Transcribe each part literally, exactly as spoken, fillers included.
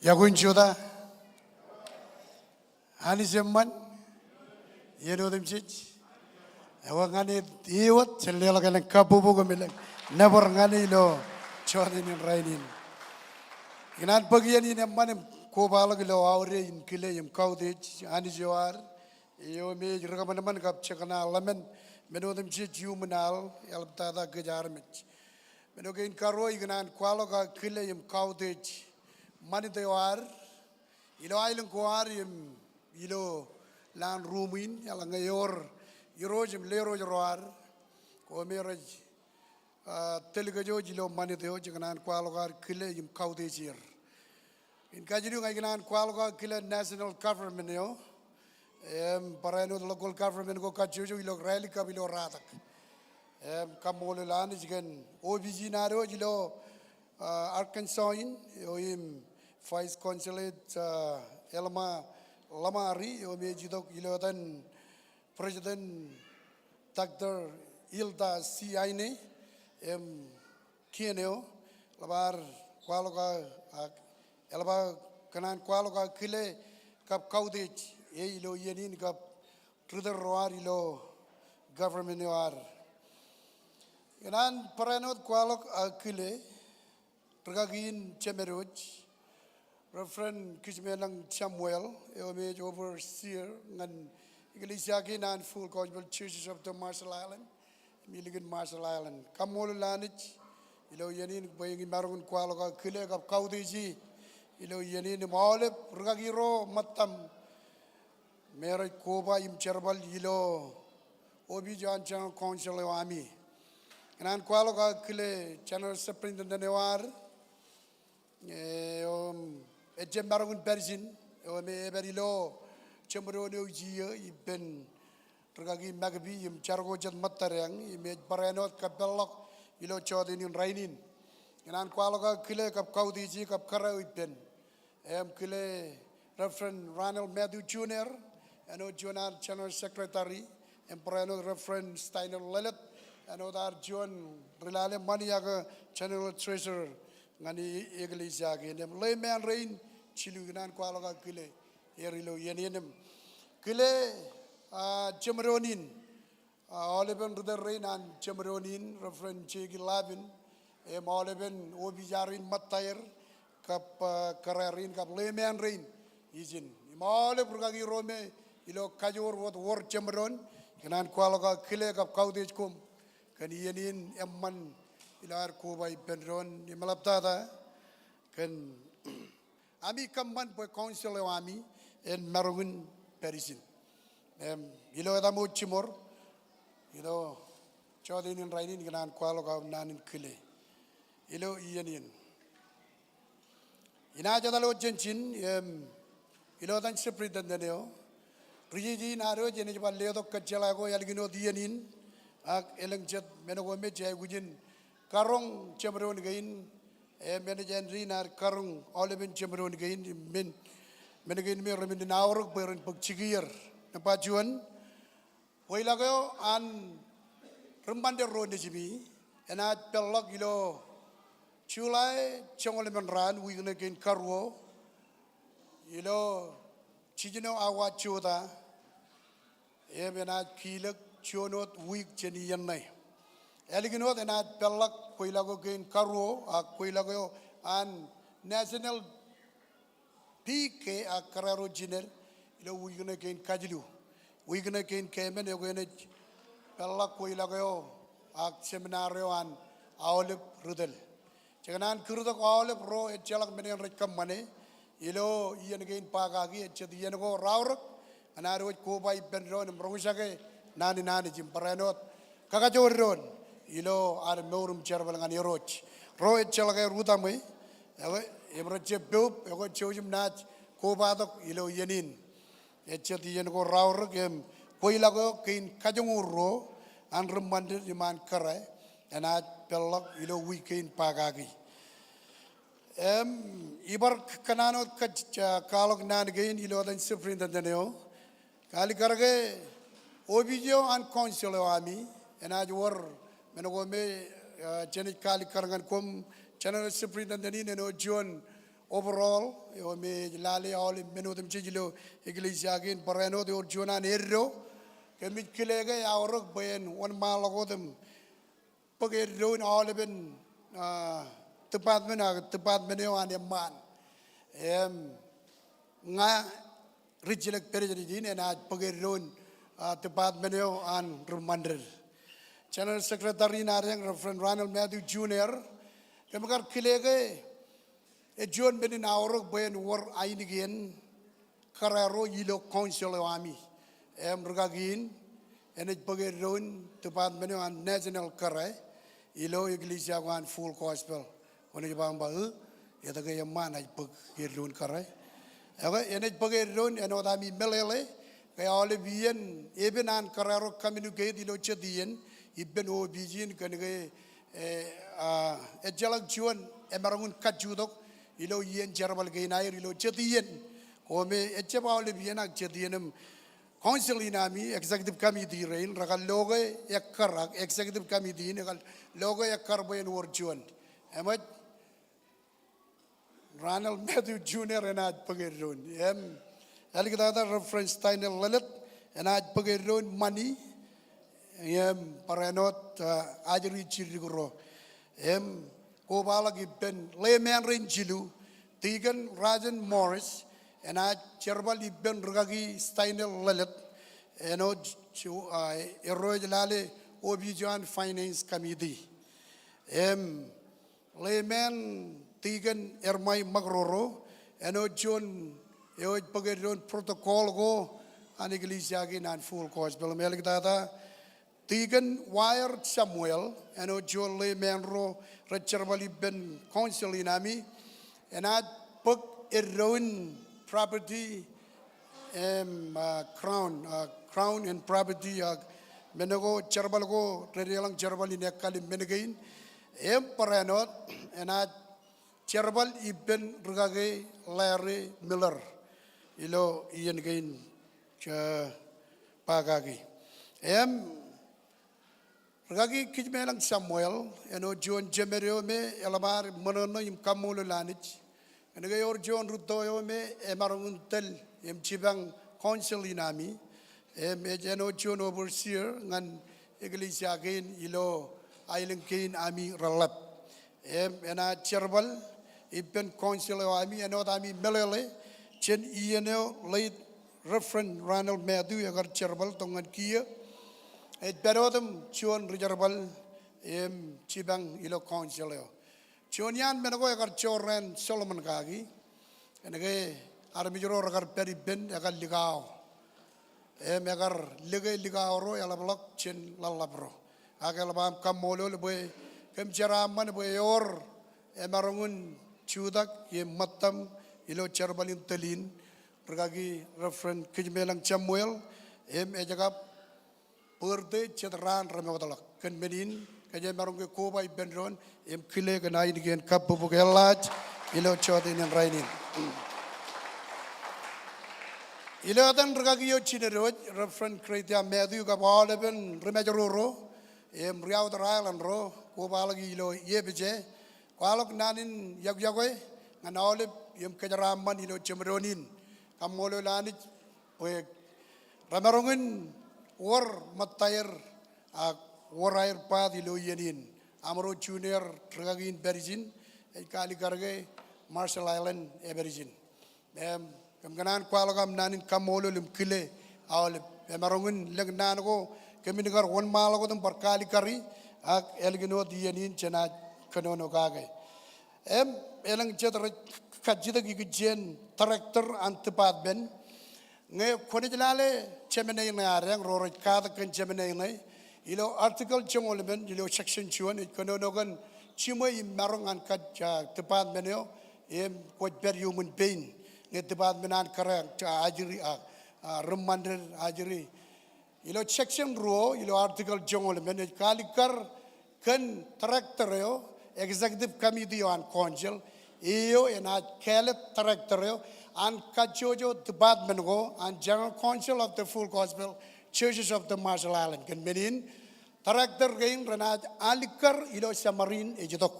Iọkwe in jota. Anij eṃṃan. Iien otemjej. Ewōr ñan e, e wōt, jen leḷọk elōñ kabbokbok im elōñ nōbar ñan e ilo jota in rainin. Ikōṇaan bōk iien in eṃṃan im kobaḷọk ilo aode in kile im kautiej Anij eo ad. Eo me ej ri kōṃanṃan kab jekōṇa ḷōmān men otemjej iuṃwin al eḷaptata kōj armej. Men eo kein karuo ikōṇaan kwaḷọk aō kile im kautiej ṃanit eo ad ilo aelōñ ko ad im ilo lowaan ruum in, eḷaññe ewōr irooj im lerooj ro ad ko me rej ah, tōl kōj ilo ṃanit eo, ikōṇaan kwaḷọk aō kile im kautiej er. Im kajilu ña ikōṇaan kwaḷọk aō kile national government eo im barāinwōt local government ko kajjojo ilo Rālik kab ilo Ratak. Im kaṃṃoolol Anij kōn opis in ad ilo ah, Arkansas in, eo im Vice Consulate ah, Elma Lamari, eo me ej itok ilo etan President Doctor Hilda C. Heine, im kien eo, eḷap aō kwaḷọk aō, ak, eḷap aō kōṇaan kwaḷọk aō kile kab kautiej e ilo iien in kab ri tōl ro ad ilo government eo ad. Ikōṇaan barāinwōt kwaḷọk aō kile rūkaki in Jemedwōj, Reverend Kijmeḷañ Samuel, eo me ej overseer ñan eklejia kein an Full Gospel Churches of the Marshall Island, im ilikin Marshall Island. Kaṃṃoolol Anij ilo iien in bwe eñin maroñ in kwaḷọk aō kile kab kautiej e ilo iien in im aolep rūkaki ro ṃōttaṃ me rej koba im jerbal ilo opis eo an General Council eo ami. Ikōṇaan kwaḷọk aō kile General Superintendent eo ad, eo im ejjab maroñ in pād ijin, eo me ej pād ilo jeṃdoon eo iiō ippān rūkaki Makpi im jar ko jet ṃōttadeañ, im ej barāinwōt kab peḷḷọk ilo jota in rainin. Ikōṇaan kwaḷọk aō kile kab kautiej e kab kōrā eo ippān. Im kile Reverend Ronald Matthew Junior, āinwōt juon ad General Secretary, im barāinwōt Reverend Steiner Lelet, āinwōt ad juon ri lale ṃani ak General Treasurer ñan e, eklejia kein. Im ḷōṃaan rein jilu ikōṇaan kwaḷọk aō kile er ilo iien in im kile, ah, jeṃdoon in ah, aolepen ri tōl rein an jeṃdoon in, Reverend Jackie Lavin, im aolepen opis rein ṃōttaer, kab, ah, kōrā rein, kab ḷōṃaan rein ijin. Im aolep rūkaki ro me ilo kajoor wōt wōr jeṃdoon, ikōṇaan kwaḷọk aō kile kab kautiej koṃ kōn iien in eṃṃan ilo ad koba ippān doon, im eḷaptata kōn ami kōṃṃan bwe council eo ami en maroñ in pād ijin. Im, ilo etaṃ eo jiṃor, ilo jota in rainin ikōṇaan kwaḷọk aō naan in kile ilo iien in. Inaaj etal wōt jān ijin, im, ilo etan superintendent eo, ri jeje in ad wōj enaaj bar letok kōjjeḷā ko ālikin wōt iien in, ak elōñ jet men ko me jej aikuj in karoñ jeṃdoon kein, im enaaj āindein ad karoñ aolepen jeṃdoon kein, men, men kein me remen in aorōk bwe ren bōk jikier. Nōṃba juon, kweilọk eo an ri ṃanit ro nejimi, enaaj peḷḷọk ilo July joñoul emān raan, wiik ṇe kein karuo, ilo jiljino awa jota, im enaaj kilōk juon wōt wiik jān iien ṇe. Ālikin wōt enaaj peḷḷọk kweilọk eo kein karuo, ak kweilọk eo an National P K ak kōrā ro jined ilo wiik ṇe kein kajilu. Wiik ṇe kein keemān eokwe enaaj peḷḷọk kweilọk eo ak seminar eo an aolep ri tōl. Jej kōṇaan kūrtok aolep ro ejjeḷọk men eṇ rej kōṃṃane ilo iien kein ba kaki, ejjet iien ko raorōk ñan ad wōj koba ippān doon im roñjake naan in Anij im barāinwōt kakajoor doon ilo ad mour im jerbal ñan Irooj. Ro ejjeḷọk aer utaṃwe, ekwe, im rejjab poub, ekwe, jouj im naaj kobatok ilo iien in. Ejjet iien ko raorōk im kweilọk eo kein kajoñoul ruo an ri ṃanit im an kōrā enaaj peḷḷọk ilo wiik kein ba kaki. Im, ibar k-, kōṇaan wōt kōj, ah, kwaḷọk naan kein ilo etan superintendent eo. Kaalikkar ke opis eo an council eo ami, enaaj wōr men ko me, ah, jenaaj kaalikkar ñan koṃ general superintendent in āinwōt juon overall eo me ej lale aolep men otemjej ilo eklejia kein. Barāinwōt ewōr juon an eddo. Kōmij kile ke eaorōk bwe en wōnṃaanḷọk wōt im bōk eddoin aolepen, ah, department ak department eo an eṃṃaan. Im ña rijjilōk president in enaaj bōk eddoin, ah, department eo an ri ṃantin. General Secretary in adeañ, Reverend Ronald Matthew Junior, kōm kar kile ke ej juon men in aorōk bwe en wōr ainikien kōrā ro ilo council eo ami. Im rūkaki in enaaj bōk eddoin department eo an national kōrā ilo eklejia ko an Full Gospel. Kwōnaaj ba, ba, ū, etke eṃṃaan, enaaj bōk eddoin kōrā. Ekwe, enaaj bōk eddoin āinwōt ami meḷeḷe ke aolep iien epen an kōrā ro communicate ilo jet iien ippān opiij in kōn ke, eh, ah, ejjeḷọk juon emaroñ in kajjutok ilo iien jerbal kein aer ilo jet iien. Ko me ejjab aolep iien ak jet iien im council in ami, executive committee rein, rekar lo ke ekkar ak executive committee in ekar lo ke ekkar bwe en wōr juon. Eṃōj, Ronald Matthew Junior enaaj bōk eddoin. Im āliktata Reverend Steiner Lelet enaaj bōk eddoin ṃani. Im barāinwōt, ah, ajri jiddik ro. Im kobaḷọk ippān layman rein jilu, Deacon Rajen Morris enaaj jerbal ippān rūkaki Steiner Lelet āinwōt ju-, ah, erro ej lale opiij eo an finance committee. Im layman Deacon Ermai Makroro āinwōt juon eo ej bōk eddoin protocol ko an eklejia kein an Full Gospel. Im āliktata Deacon Wire Samuel āinwōt juon layman ro rej jerbal ippān council in ami enaaj bōk eddoin property im, ah, crown, ah, crown and property, ah, men ko jerbal ko rej deḷọñ jerbal in ekkal im men kein. Im barāinwōt enaaj jerbal ippān rūkaki Larry Miller ilo iien kein jej ba kaki. Im rūkaki Kijmeḷañ Samuel āinwōt juon jemed eo me eḷap ad ṃōṇōṇō im kaṃṃoolol Anij kōn ke ewōr juon rūtto eo me emaroñ in tōl im jipañ council in ami. Im ej āinwōt juon overseer ñan eklejia kein ilo aelōñ kein ami reḷap. Im enaaj jerbal ippān council eo ami āinwōt ami meḷeḷe jān iien eo late Reverend Ronald Matthew ekar jerbal tok ñan kiiō. Ej pād wōt im juon rijerbal im jipañ ilo council eo. Juon iaan men ko ekar jorrāān Solomon kaki. Kōn ke armej ro rekar pād ippān ekar likao. Im ekar lōke likao ro eḷapḷọk jān ḷōḷḷap ro. Ak eḷap aṃ kaṃṃoolol bwe kōm jeraaṃṃan bwe ewōr emaroñ in jutak im ṃōttaṃ ilo jerbal in tōl in rūkaki Reverend Kijmeḷañ Samuel im ej kab birthday jet raan remootḷọk. Kōn men in kōj jemaroñ ke koba ippān doon im kile kōn ainikien kabbokbok eḷḷaaj ilo jota in rainin. Ilo etan rūkaki eo jined wōj, Reverend Greta Matthew kab aolepen ri-Mājro ro im ri-outer island ro, kobaḷọk ilo iepije. Kwaḷọk naan in yokwe ñan aolep im kōjeraaṃṃan ilo jeṃdoon in. Kaṃṃoolol Anij bwe remaroñ in wōr ṃōttaer ak wōr aer part ilo iien in. Amro junior rūkaki in pād ijin ej kaalikkar ke Marshall Island epād ijin. Im kōm kōṇaan kwaḷọk aṃ naan in kaṃṃoolol im kile aolep. Emaroñ in lōñ naan ko kōmin kar wōnṃaanḷọk wōt im bar kaalikkari ak ālikin wōt iien in jenaaj kōnono kake. Im elōñ jet rej kajjitōk ikijjien director an department. Ñe kwōnaaj lale jemān eo ṇe adeañ ro rej katak kōn jemān eo ṇe, ilo article joñoul emān ilo section juon ej kōnono kōn jiṃwe im maroñ an kōj, ah, department eo im kwōj pād iuṃwin pein. Ñe department an kōrā, ah, ajri, ah, ah, ri ṃantin ajri. Ilo section ruo ilo article joñoul emān ej kaalikkar kōn director eo, executive committee eo an council, eo enaaj kāālōt director eo an kajjojo department ko an General Council of the Full Gospel Churches of the Marshall Island. Kōn men in, director kein renaaj alikkar ilo summary in ej itok.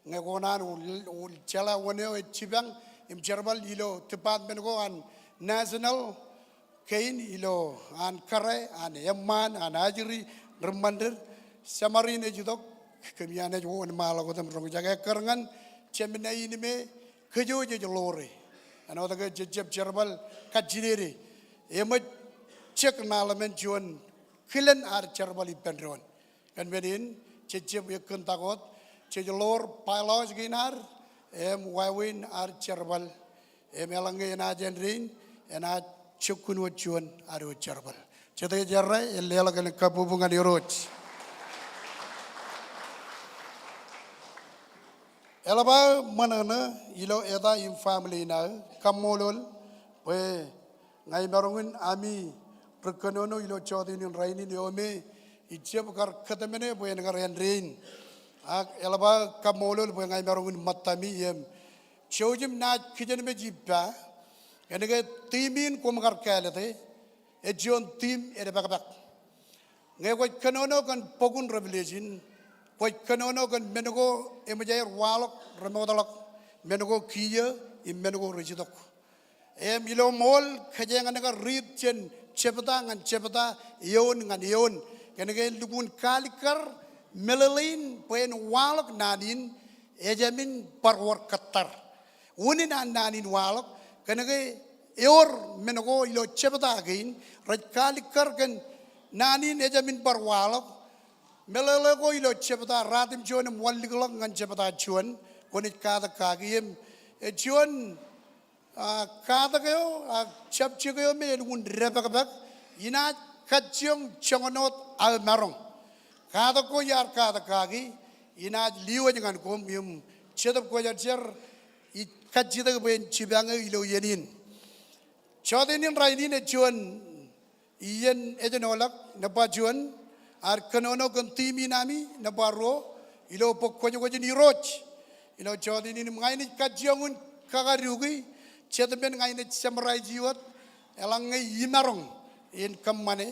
Ñe kōṇaan ul, ul jeḷā wōn eo ej jipañ im jerbal ilo department ko an national kein ilo an kōrā, an eṃṃaan, an ajri, ri ṃandir. Summer in ej itok, kōm iaan ej wōnṃaanḷọk wōt im roñjake ekkar ñan jemān eo in me kōj eo jej ḷoore. Āinwōt ke jej jab jerbal kajjidede, eṃōj jek ṇa ḷōmān juon kilen ad jerbal ippān doon. Kōn men in, jej jab ekkōn tak wōt, jej ḷoor bylaws kein ad, im wāween ad jerbal, im eḷaññe enaaj āindein, enaaj jokkun wōt juon ad wōt jerbal. Jete ej errā, en leḷọk kōn kabbokbok ñan Irooj. Eḷap aō ṃōṇōṇō ilo eta im family in aō, kaṃṃoolol bwe ña imaroñ in ami ri kōnono ilo jota in rainin eo me ij jab kar kōtmāne bwe en kar āindein. Ak eḷap aō kaṃṃoolol bwe ña imaroñ in ṃōttami im jouj im naaj kijenmej ippa. Kōnke theme in koṃ kar kāālōte, ej juon theme edepakpak. Ñe kwōj kōnono kōn bok in Revelation, kwōj kōnono kōn men ko eṃōj aer waḷọk remootḷọk, men ko kiiō im men ko rej itok. Im ilo ṃool kōjeañ ñan kar riit jān jebta ñan jebta, eoon ñan eoon, kōnke en lukkuun kaalikkar meḷeḷein bwe en waḷọk naan in, ejāmin bar wōr kōttar. Unin an naan in waḷọk, kōnke ewōr men ko ilo jebta kein rej kaalikkar kōn naan in ejāmin bar waḷọk. Meḷeḷe ko ilo jebta ratimjuon im wanlikḷọk ñan jebta juon, kwōnaaj katak kaki im, ej juon, ah, katak eo, ah, subject eo me elukkuun depakpak, inaaj kajjioñ joñan wōt aō maroñ. Katak ko iar katak kaki, inaaj lewōj ñan koṃ im Jetōb Kwōjarjar ij kajjitōk bwe en jipañ eō ilo iien in. Jota in rainin ej juon iien ejenoḷọk. Nōṃba juon, ad kōnono kōn theme in ami. Nōṃba ruo, ilo bok kwōjkwōj in Irooj. Ilo jota in im ña inaaj kajjioñ in kakaduki, jet men ña inaaj summarize wōt, eḷaññe imaroñ in kōṃṃane,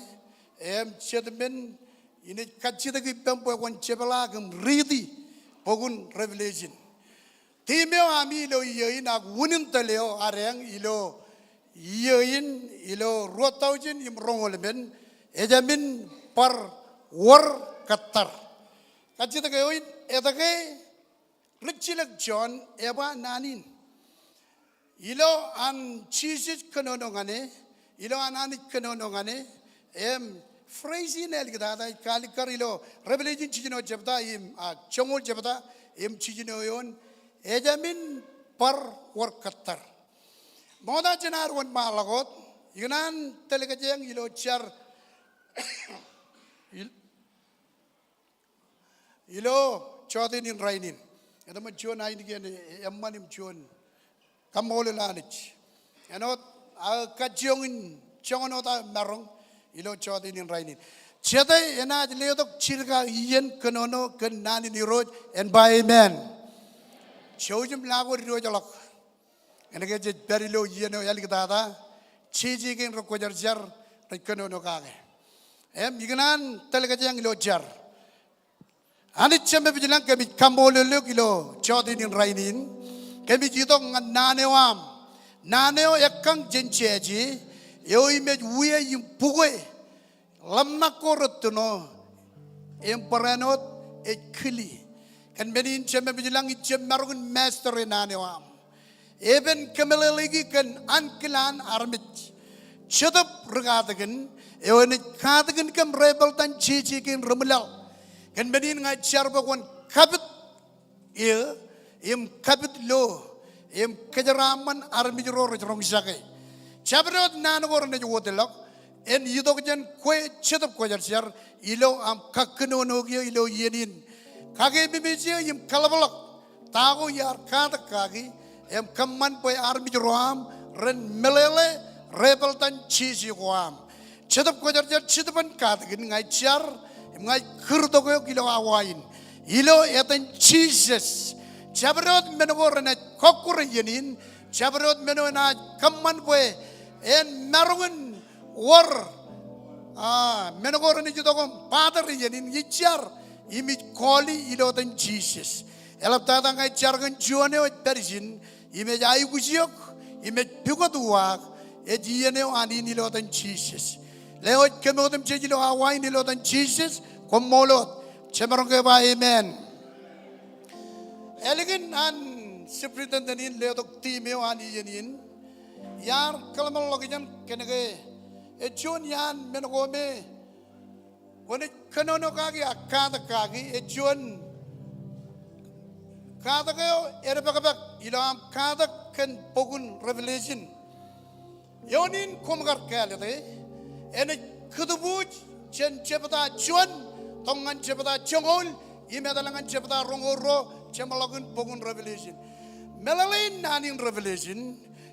im jet men inaaj kajjitōk ippaṃ bwe kwōn jepḷaak im riiti bok in Revelation. Theme eo ami ilo iiō in ak unin tōl eo adeañ ilo iiō in ilo ruo tọujin im roñoul emān, ejāmin bar wōr kōttar. Kajjitōk eo in, etke rijjilōk Jon eba naan in? Ilo an Jisōs kōnono ñan e, ilo an Anij kōnono ñan e, im phrase in āliktata ej kaalikkar ilo Revelation jiljino jebta im, ah, joñoul jebta im jiljino eoon, ejāmin bar wōr kōttar. Ṃokta jān ad wōnṃaanḷọk wōt, ikōṇaan tōl kōjeañ ilo jar, il- ilo jota in rainin. Etaṃ, juon ainikien eṃṃan im juon kaṃṃoolol Anij. Āinwōt aō kajjioñ in joñan wōt aō maroñ ilo jota in rainin. Jete enaaj letok jidik aō iien kōnono kōn naan in Irooj, en ba amen. Jouj im lọk wōt diwōjḷọk. Kōnke jej pād ilo iien eo āliktata, jeje kein ri kwōjarjar rej kōnono kake. Im ikōṇaan tōl kōjeañ ilo jar. Anij Jemem ilañ, kōmij kaṃṃoolol eok ilo jota in rainin. Kōmij itok ñan naan eo aṃ. Naan eo ekkañ jān jāje, eo im ej wia im bukwe ḷōmṇak ko rettino, im barāinwōt ej kili. Kōn men in Jemem ilañ, ij jab maroñ in master e naan eo aṃ. Epen kōmeḷeḷeiki kōn ankilaan armej. Jetōb ri katakin, eo enaaj katakin kōm repeḷtan jeje kein remwilaḷ. Kōn men in ña ij jar bwe kwōn kapit eō, im kapit lo, im kōjeraaṃṃan armej ro rej roñjake. Jabdewōt naan ko renaaj wōtlọk, en itok jān kwe Jetōb Kwōjarjar, ilo aṃ kakkōnono kiiō ilo iien in. Kakememej eō im kaḷapḷọk ta ko iar katak kaki, im kōṃṃan bwe armej ro aṃ ren meḷeḷe repeḷtan jeje ko aṃ. Jetōb Kwōjarjar, Jetōb in katakin, ña ij jar, im ña ij kūrtok eok ilo awa in. Ilo etan Jisōs. Jabdewōt men ko renaaj kọkkure iien in, jabdewōt men eo enaaj kōṃṃan bwe en maroñ in wōr, ah, men ko renaaj itok im bother iien in, ij jar, im ij kọọli ilo etan Jisōs. Eḷaptata ña ij jar kōn juon eo ej pād ijin, im ej aikuj eok, im ej pukot uwaak, ej iien eo an in ilo etan Jisōs. Lewōj kōm otemjej ilo awa in ilo etan Jisōs, koṃṃool wōt. Jemaroñ ke ba amen. Ālikin an superintendent in letok theme eo an iien in, iar kōḷmānḷọkjeṇ kōnke ej juon iaan men ko me kwōnaaj kōnono kaki ak katak kaki, ej juon katak eo edepakpak ilo aṃ katak kōn bok in Revelation. Eoon in koṃ kar kāālōte, enaaj kūtbuuj jān jebta juon tok ñan jebta joñoul, im etal ñan jebta roñoul ruo, jeṃḷọkin bok in Revelation. Meḷeḷein naan in Revelation,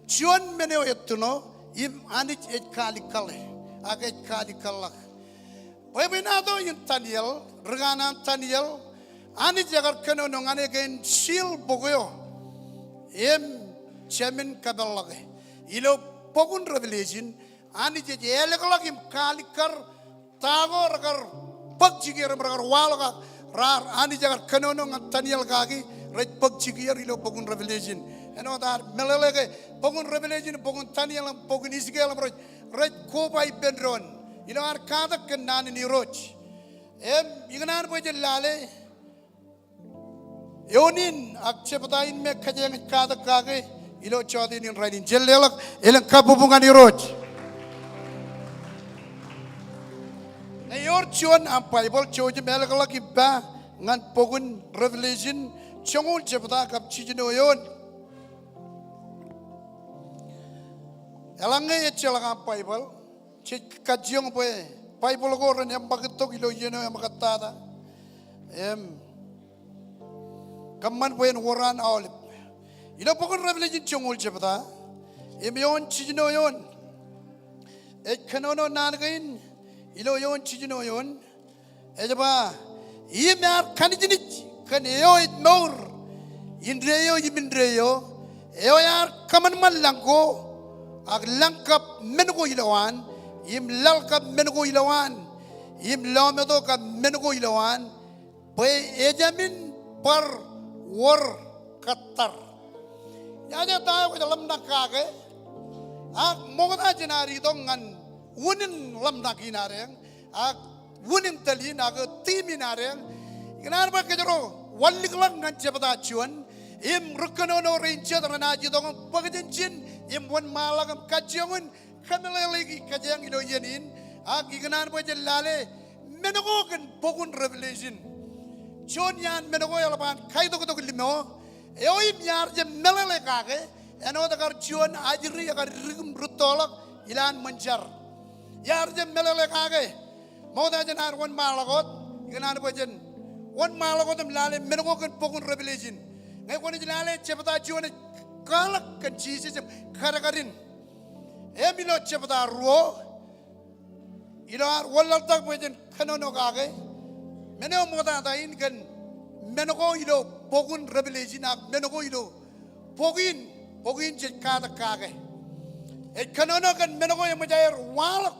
juon men eo ettino, im Anij ej kaalikkare, ak ej kaalikkar ḷọk. Bwebwenato in Daniel, ri kanaan Daniel, Anij ekar kōnono ñan e kōn seal bok eo im jāmin kōpeḷḷọke. Ilo bok in Revelation, Anij ej ālōkḷọk im kaalikkar ta ko rekar bōk jikier im rekar waḷọk ak raar Anij ekar kōnono ñan Daniel kaki rej bōk jikier ilo bok in Revelation. Āinwōt ad meḷeḷe ke bok in Revelation, bok in Daniel, bok in Ezekiel, rej, rej koba ippān doon ilo ad katak kōn naan in Irooj. Im ikōṇaan bwe jen lale eoon in ak jebta in me kōjeañ ej katak kake ilo jota in rainin. Jen leḷọk elōñ kabbokbok ñan Irooj. Ewōr juon aṃ Baibōḷ, jouj im ālōkḷọk im ba ñan bok in Revelation joñoul jebta kab jiljino eoon. Eḷaññe ejjeḷọk aṃ Baibōḷ, jej kajjioñ bwe Baibōḷ ko ren eṃṃakūt tok ilo iien eo eṃōkattata. Im kōṃṃan bwe en wōr an aolep. Ilo bok in Revelation joñoul jebta im eoon jiljino eoon, ej kōnono naan kein ilo eoon jiljino eoon. Ej ba, im ear kanijnij kōn eo ej mour indeeo im indeeo, eo ear kōṃanṃan lañ ko ak lañ kab men ko ilowaan, im laḷ kab men ko ilowaan, im lọmeto kab men ko ilowaan, bwe ejāmin bar wōr kōttar. Ijaje ta eo kwōj ḷōmṇak kake, ak ṃokta jān ad itok ñan unin ḷōmṇak in ad eñ, ak unin tōl in ak theme in ad eñ. Ikōṇaan bwe kōjro wanlikḷọk ñan jebta juon, im ri kōnono rein jet renaaj itok im bōk jān ijin, im wōnṃaanḷọk im kajjioñ in kōmeḷeḷeiki kōjeañ ilo iien in, ak ikōṇaan bwe jen lale men ko kōn bok in Revelation. Juon iaan men ko eḷap an kaitoktok limo, eo im iar jab meḷeḷe kake, āinwōt ekar juon ajri ekar dik im rūttoḷọk ilowaan ṃōn jar. Iar jab meḷeḷe kake, ṃokta jān ad wōnṃaanḷọk wōt, ikōṇaan bwe jen wōnṃaanḷọk wōt im lale men ko kōn bok in Revelation. Ñe kwōnaaj lale jebta juon ej kwaḷọk kōn Jisōs im kadkadin. Im ilo jebta ruo, ilo ad wōnlaḷtak bwe jen kōnono kake, men eo ṃoktata in kōn men ko ilo bok in Revelation ak men ko ilo bok in, bok in jej katak kake. Ej kōnono kōn men ko eṃōj aer waḷọk,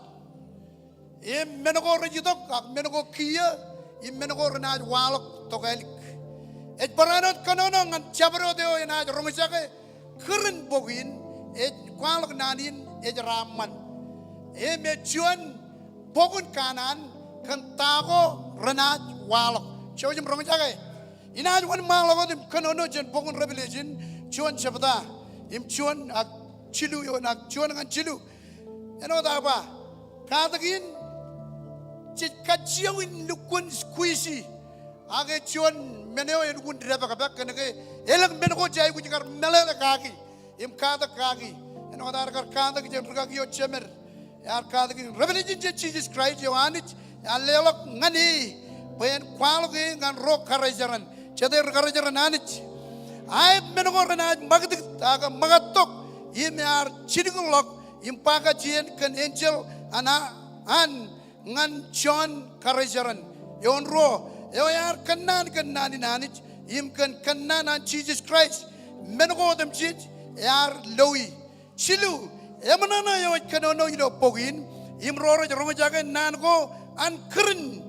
im men ko rej itok ak men ko kiiō, im men ko renaaj waḷọk tokālik. Ej barāinwōt kōnono ñan jabdewōt eo enaaj roñjake kūr in bok in, ej kwaḷọk naan in ej raaṃṃan. Im ej juon bok in kanaan kōn ta ko renaaj waḷọk. Jouj im roñjake. Inaaj wōnṃaanḷọk wōt im kōnono jān bok in Revelation, juon jebta, im juon ak jilu eoon ak juon ñan jilu. Āinwōt aō ba, katak in jej kajjioñ in lukkuun squeeze, ak ej juon men eo elukkuun dāpakpak kōnke elōñ men ko jej aikuj kar meḷeḷe kaki im katak kaki. Āinwōt ad kar katak jān rūkaki eo jemed, ear katak in Revelation jān Jisōs Kraist eo Anij ear leḷọk ñan e bwe en kwaḷọk e ñan ro karijeran, jete ri karijeran Anij. Aet men ko renaaj ṃakūtkūt ak ṃakattok, im ear jilkinḷọk im ba kajjien kōn enjeḷ an, an ñan juon karijeran. Eoon ruo, eo ear kōnnaan kōn naan in Anij im kōn kōnnaan an Jisōs Kraist, men ko otemjej ear loi. Jilu, eṃōṇōṇō eo ej kōnono ilo bok in im ro rej roñjake naan ko an kūr in,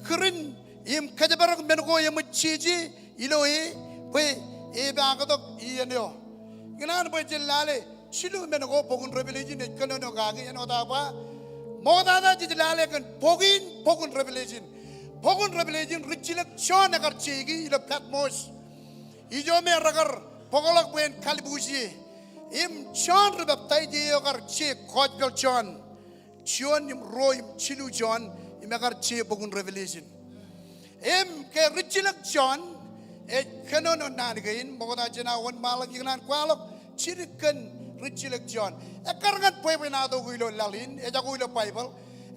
kūr in im kōjparok men ko eṃōj jeje ilo e bwe epaaktok iien eo. Ikōṇaan bwe jen lale jilu men ko bok in Revelation ej kōnono kaki, āinwōt aō ba, ṃoktata jej lale kōn bok in, bok in Revelation. Bok in Revelation, ri jilōk John ekar jeiki ilo Patmos. Ijo me rekar bōkḷọk bwe en kalbuuj ie. Im John ri peptaij eo ekar je Gospel John. Juon im ruo im jilu John, im ekar je bok in Revelation. Im ke ri jilōk John ej kōnono naan kein, ṃokta jān aō wōnṃaanḷọk ikōṇaan kwaḷọk jidik kōn ri jilōk John. Ekkar ñan bwebwenato ko ilo laḷ in, ejako ilo Baibōḷ.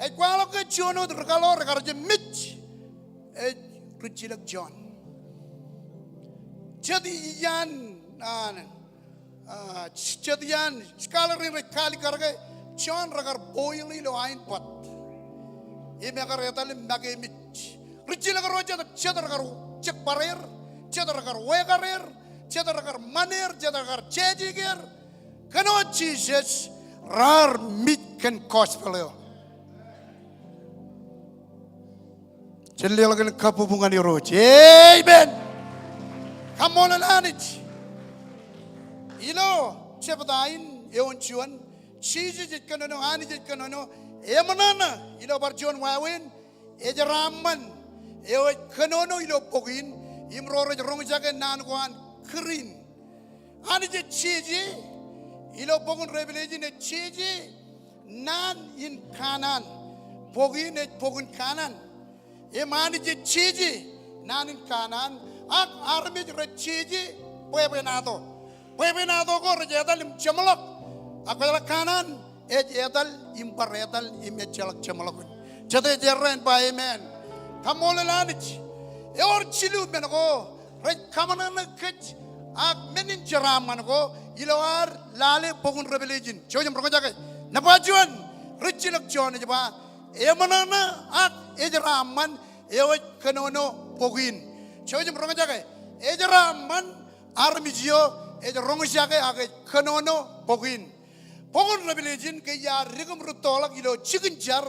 Ej kwaḷọk ke juon wōt ri kaḷoor ekar jab mej, ej ri jilōk John. Jet iaan, ah, Ah, jet iaan scholar in rej kaalikkar ke John rekar boil ilo ain bōt. Im ekar etal im make mej. Ri jilōk ro jet, jet rekar jek bar er, jet rekar wekar er, jet rekar ṃan er, jet rekar jejeik er. Kōn wōt Jisōs raar mej kōn gospel eo. Jen leḷọk kōn kabbokbok ñan Irooj. Amen. Kaṃṃoolol Anij. Ilo jebta in eoon juon, Jisōs ej kōnono, Anij ej kōnono, eṃōṇōṇō ilo bar juon wāween, ejeraṃṃan eo ej kōnono ilo bok in, im ro rej roñjake naan ko an kūr in. Anij ej jeje, ilo bok in Revelation ej jeje naan in kanaan. Bok in ej bok in kanaan. Im Anij ej jeje naan in kanaan, ak armej rej jeje bwebwenato. Bwebwenato ko rej etal im jeṃḷọk. Ak kwōjeḷā kanaan ej etal im bar etal im ejjeḷọk jeṃḷọkin. Jete ej errā en ba amen? Kaṃṃoolol Anij. Ewōr jilu men ko rej kaṃōṇōṇō kōj ak men in jeraaṃṃan ko ilo ad lale bok in Revelation. Jouj im roñjake. Nōṃba juon, ri jilōk John ej ba, eṃōṇōṇō ak ejeraṃṃan eo ej kōnono bok in. Jouj im roñjake. Ejeraṃṃan armej eo ej roñjake ak ej kōnono bok in. Bok in Revelation ke iar dik im rūttoḷọk ilo jikin jar.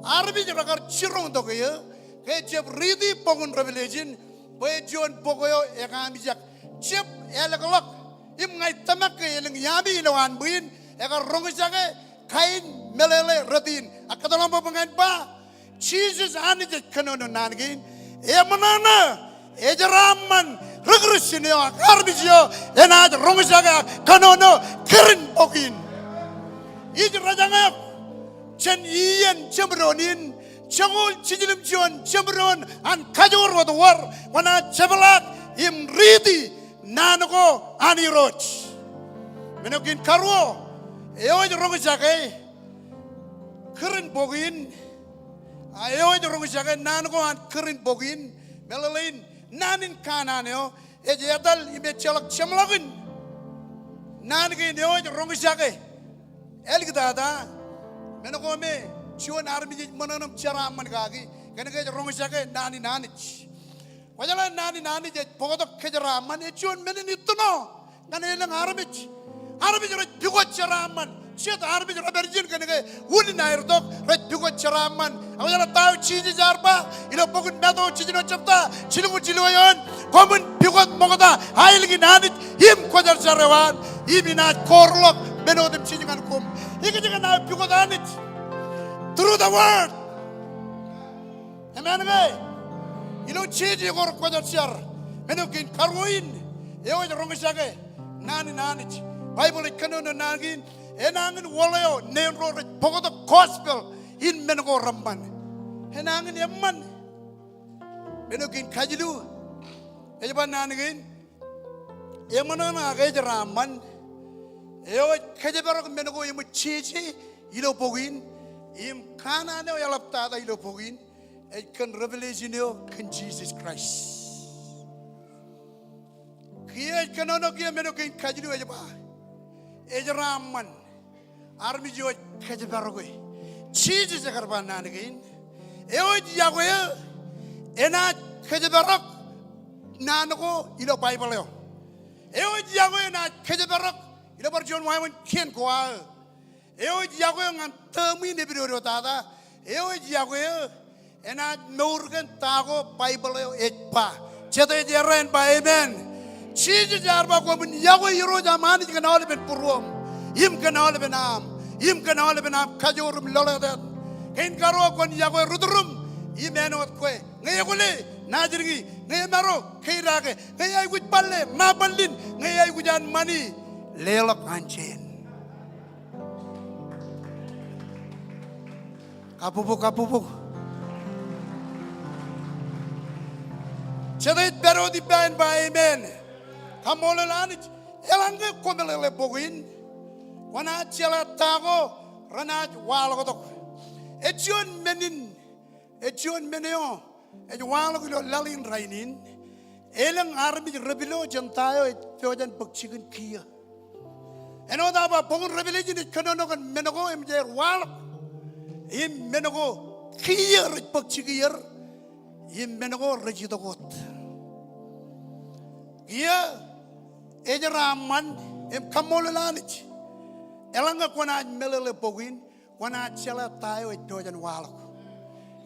Armej rekar jiroñtok eō ke jab riiti bok in Revelation bwe juon bok eo ekaamijak. Jab ālōkḷọk im ña ij tōmak ke elōñ iaami ilowaan ṃwiin ekar roñjake kain meḷeḷe rot in. Ak kōtḷọk ṃōk bwe ña in ba, Jisōs Anij ej kōnono naan kein. Eṃōṇōṇō, ejeraṃṃan ri Kūrjin eo ak armej eo enaaj roñjake ak kōnono kūr in bok in. Ij rōjañ eok jān iien jeṃdoon in, joñoul jiljilimjuon jeṃdoon an kajoor wōt wōr, kwōnaaj jepḷaak im riiti naan ko an Irooj. Men eo kein karuo, eo ej roñjake kūr in bok in, a, eo ej roñjake naan ko an kūr in bok in, meḷeḷein naan in kanaan eo ej etal im ejjeḷọk jeṃḷọkin. Naan kein eo ej roñjake, āliktata, men ko me juon armej ej ṃōṇōṇō im jeraaṃṃan kaki, kōnke ej roñjake naan in Anij. Kwōjeḷā naan in Anij ej bōktok kōjeraaṃṃan, ej juon men in ittino ñan elōñ armej. Armej rej pukot jeraaṃṃan. Jet armej rej pād ijin kōnke unin aer tok rej pukot jeraaṃṃan. Ak kwōjeḷā ta eo Jisōs ear ba ilo bok in Matu jiljino jebta jilñuul jilu eoon, koṃwin pukot ṃokta aelōñ in Anij im kwōjarjar eo an, im inaaj koorḷọk men otemjej ñan koṃ. Ikōjkan aō pukot Anij? Through the word. Amen ke? Ilo jeje ko rekwōjarjar. Men eo kein karuo in, eo ej roñjake naan in Anij. Baibōḷ ej kōnono naan kein, enañin wōḷ eo nejin ro rej bōktok gospel in men ko reṃṃan. Enañin eṃṃan. Men eo kein kajilu, ej ba naan kein, eṃōṇōṇō ak ejeraṃṃan eo ej kōjparok men ko eṃōj jeje ilo bok in, im kanaan eo eḷaptata ilo bok in, ej kōn revelation eo kōn Jisōs Kraist. Kiiō ej kōnono kiiō men eo kein kajilu ej ba, ejeraṃṃan armej eo ej kōjparoke. Jisōs ekar ba naan kein, eo ej iọkwe eō enaaj kōjparok naan ko ilo Baibōḷ eo. Eo ej iọkwe enaaj kōjparok ilo bar juon wāween kien ko aō. Eo ej iọkwe eo ñan tōmwin epidodo tata. Eo ej iọkwe eo enaaj mour kōn ta ko Baibōḷ eo ej ba. Jete ej errā en ba amen? Jisōs ear ba, koṃwin yokwe Irooj aṃ Anij kōn aolepen būruōṃ, im kōn aolepen aṃ, im kōn aolepen aṃ kajoor im lolọtāt. Kein karuo kwōn yokwe ri-tūriṃ im āinwōt kwe. Ñe ekwōle, naaj riñi. Ñe emaro, keidake. Ñe eaikuj balle, ṇa ballin. Ñe eaikuj an ṃani, leḷọk an jeen. Kabbokbok, kabbokbok. Jete ej pād wōt ippa en ba amen. Kaṃṃoolol Anij. Eḷaññe kwō meḷeḷe bok in, kwōnaaj jeḷā ta ko renaaj waḷọktok. Ej juon men in, ej juon men eo ej waḷọk ilo laḷ in rainin. Elōñ armej rej pilo jān ta eo ej pojak in bōk jikin kiiō. Āinwōt aō ba bok in Revelation ej kōnono kōn men ko eṃōj aer waḷọk, im men ko kiiō rej bōk jikier, im men ko rej itok wōt. Kiiō ej jeraaṃṃan, im kaṃṃoolol Anij. Eḷaññe kwōnaaj meḷeḷe bok in, kwōnaaj jeḷā ta eo ej pojak in waḷọk.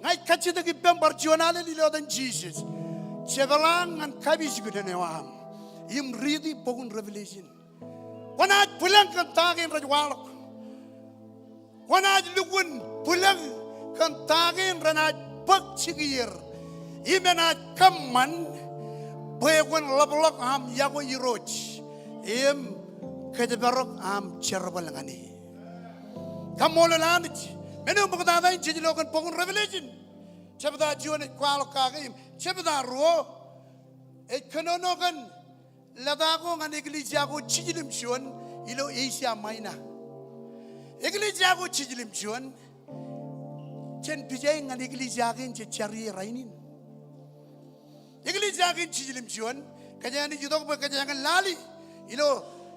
Ña ij kajjitōk ippaṃ bar juon alen ilo etan Jisōs. Jepḷaak ñan kapijuknen eo aṃ im riiti bok in Revelation. Kwōnaaj bwilōñ kōn ta kein rej waḷọk. Kwōnaaj lukkuun bwilōñ kōn ta kein renaaj bōk jikier. Im enaaj kōṃṃan bwe kwōn ḷapḷọk aṃ yokwe Irooj im kōjparok aṃ jerbal ñan e. Kaṃṃoolol Anij. Men eo ṃoktata in jej lo kōn bok in Revelation, jebta juon ej kwaḷọk kake im jebta ruo ej kōnono kōn lōta ko ñan eklejia ko jiljilimjuon ilo Asia Minor. Eklejia ko jiljilimjuon, jen pija ñan eklejia kein jej jar ie rainin. Eklejia kein jiljilimjuon, kōjeañ naaj itok bwe kōjeañ lale ilo,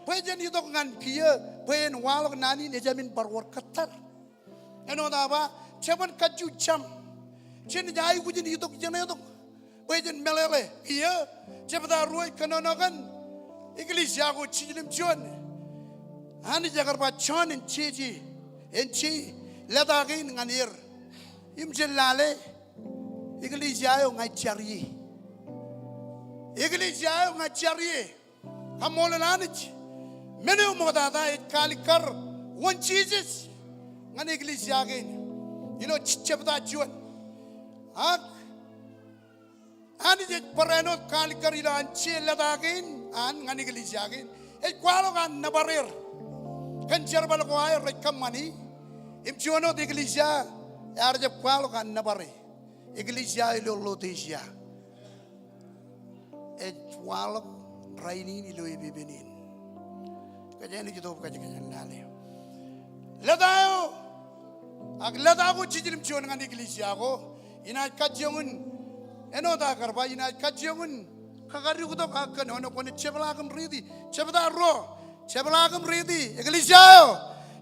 bwe jen itok ñan kiiō, bwe en waḷọk naan in ejāmin bar wōr kōttar. Āinwōt aō ba, jeban kajju jam. Jen aikuj in itok ijeṇe tok bwe jen meḷeḷe. Kiiō, jebta ruo ej kōnono kōn eklejia ko jiljilimjuon. Anij ekar ba Jon en jeje, en je lōta kein ñan er. Im jen lale, eklejia eo ña ij jar ie. Eklejia eo ña ij jar ie. Kaṃṃoolol Anij. Men eo ṃoktata ej kaalikkar wōn Jisōs ñan eklejia kein ilo j-, jebta juon. Ak Anij ej barāinwōt kaalikkar ilo an je lōta kein an ñan eklejia kein. Ej kwaḷọk an nōbar er kōn jerbal ko aer rej kōṃṃani. Im juon wōt eklejia ear jab kwaḷọk an nōbar e. Eklejia eo ilo Laodicea ej waḷọk rainin ilo epepen in. Kōjeañ naaj itok kōj kōjeañ lale. Lōta eo, ak lōta ko jiljilimjuon ñan eklejia ko, inaaj kajjioñ in, āinwōt aō kar ba, inaaj kajjioñ in kakadiktok aō kōnono kwōnaaj jepḷaak im riiti. Jebta ruo, jepḷaak im riiti, eklejia eo.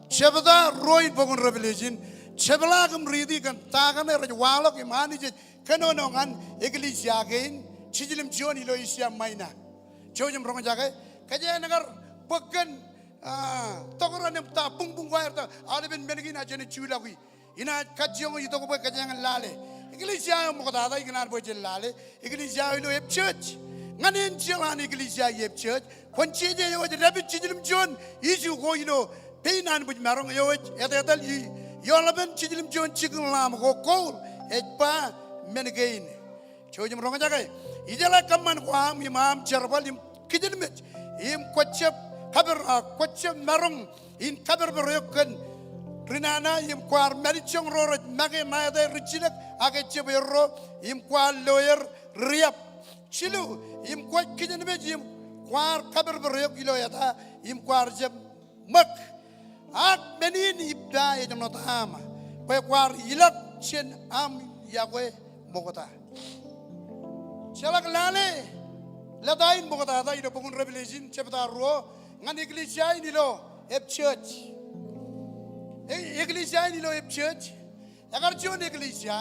Jebta ruo in bok in Revelation, jepḷaak im riiti kōn ta kaṇe rej waḷọk im Anij ej kōnono ñan eklejia kein jiljilimjuon ilo Asia Minor. Jouj im roñjake, kōjeañ kar bōk kōn, ah, tokran im ta buñbuñ ko aer ta, aolepen men kein ak jenaaj juḷọki. Inaaj kajjioñ itok bwe kōjeañ lale. Eklejia eo ṃoktata ikōṇaan bwe jen lale. Eklejia eo ilo Epesōs. Ñan enjeḷ an eklejia Epesōs. Kwōn jeje eo ej dāpij jiljilimjuon iju ko ilo pein anbwijmaroñ eo ej etetal i, eoḷapen jiljilimjuon jikin lamp ko gold, ej ba men kein. Jouj im roñjake. Ijeḷā kōṃṃan ko aṃ im aṃ jerbal im kijenmej im kwōjab kaper, ah, kwōjab maroñ in kaperper eok kōn ri nana im kwaar mālejjoñ ro rej make ṇa etaer rijjilōk ak ejab erro im kwaar lo er riab. Jilu, im kwōj kijenmej im kwaar kaperper eok ilo eta im kwaar jab ṃōk. Ak men in ippa ej ṇotaṃ bwe kwaar ilọk jān aṃ yokwe ṃokta. Jeḷak lale lōta in ṃoktata ilo bok in Revelation jebta ruo ñan eklejia in ilo Epesōs. E-, eklejia in ilo Epesōs. Ekar juon eklejia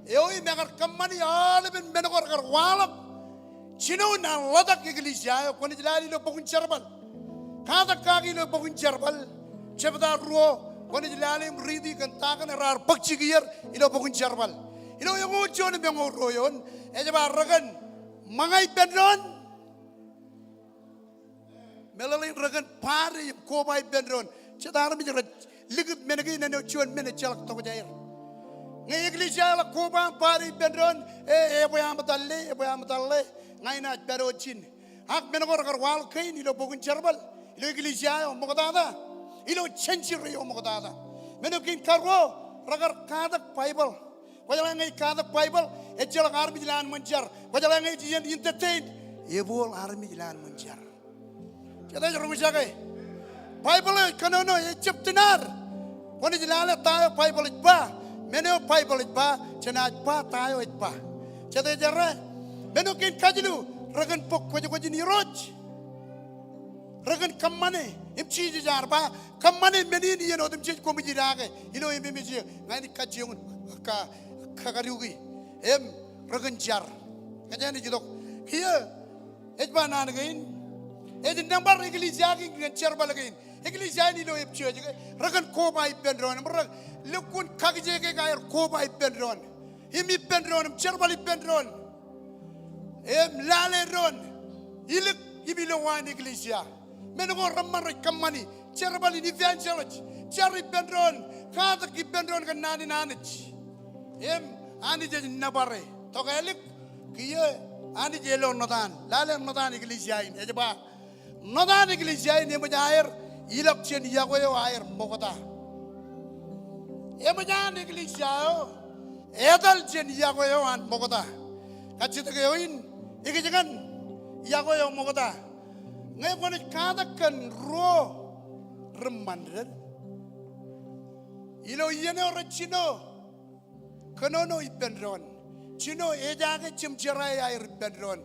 eo im ekar kōṃṃani aolepen men ko rekar waḷọk. Jinoin an ḷotak eklejia eo kwōnaaj lale ilo bok in Jerbal. Katak kaki ilo bok in Jerbal jebta ruo, kwōnaaj lale im riiti kōn ta kaṇe raar bōk jikier ilo bok in Jerbal. Ilo eñoul juon im eñoul ruo eoon, ej ba rekōn ṃōñā ippān doon Meḷeḷein rekōn party im koba ippān doon. Jet armej rej likūt men kein āinwōt juon men ejjeḷọk tokjāer. Ñe eklejia eḷak koba im party ippān doon, e, ebwe aṃ etal ḷe, ebwe aṃ etal ḷe, ña inaaj pād wōt ijin. Ak men ko rekar waḷọk kein ilo bok in Jerbal, ilo eklejia eo ṃoktata, ilo century eo ṃoktata. Men eo kein karuo, rekar katak Baibōḷ. Kwōjeḷā ñe ej katak Baibōḷ, ejjeḷọk armej ilowaan ṃōn jar. Kwōjeḷā ñe ej iien entertain, ebooḷ armej ilowaan ṃōn jar. Jet ej roñjake. Baibōḷ eo ej kōnono, ejjab tūnad. Kwōnaaj lale ta eo Baibōḷ ej ba. Men eo Baibōḷ ej ba, jenaaj ba ta eo ej ba. Jet ej errā. Men eo kein kajilu, rekōn bok kwōjkwōj in Irooj. Rekōn kōṃṃane, im Jisōs ear ba, kōṃṃane men in iien otemjej koṃij idaake ilo ememej eō, ña inaaj kajjioñ in ka, ka, kakaduki. Im rekōn jar. Ña ij itok. Kiiō, ej ba naan kein. Ej nōṃba eklejia kein kōn Jerbal kein. Eklejia in ilo Epesōs ke, rekōn koba ippān doon. Im re, lukkuun kakijeke ke aer koba ippān doon. Im ippān doon, im Jerbal ippān doon. Im lale doon, ilik im ilowaan eklejia. Men ko reṃṃan rej kōṃṃani, Jerbal in evangelist, jar ippān doon, katak ippān doon kōn naan in Anij. Im Anij ej nōbar e, tokālik, kiiō Anij ej lo ṇotaan, lale ṇotaan eklejia in, ej ba, ṇotaan eklejia in eṃōj aer ilọk jān yokwe eo aer ṃokta. Eṃōj an eklejia eo etal jān yokwe eo an ṃokta. Kajjitōk eo in, ikijjeen yokwe eo ṃokta. Ñe kwōnaaj katak kōn ruo ri ṃandeḷ ilo iien eo rej jino kōnono ippān doon. Jino ejaake jemjerā aer ippān doon.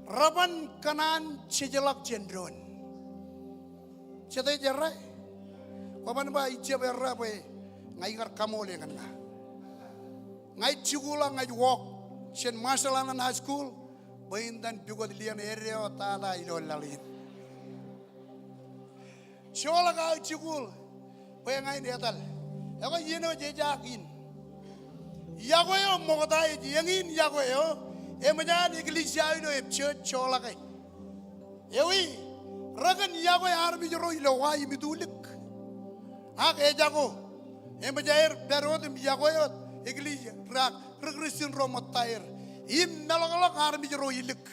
Reban kōṇaan jejḷọk jān doon. Jet ej errā. Kwōban ba ijjab errā bwe ña ikar kaṃool ñan ña. Ña ij jikuuḷ ak ña ij walk jān Marshall Islands High School bwe in itōn pukot lien ed eo tata ilo laḷ in. Joḷọk aō jikuuḷ bwe ña in etal. Ekwe iien eo ej ejaak in. Yokwe eo ṃokta ej eñin yokwe eo eṃōj an eklejia eo ilo Epesōs joḷọke. Ewi, rekōn yokwe armej ro ilo wa im itulik. Ak ejako, eṃōj aer pād wōt im yokwe wōt eklejia, ri, ri Kristian ro ṃōttaer. Im meḷọkḷọk armej ro ilik.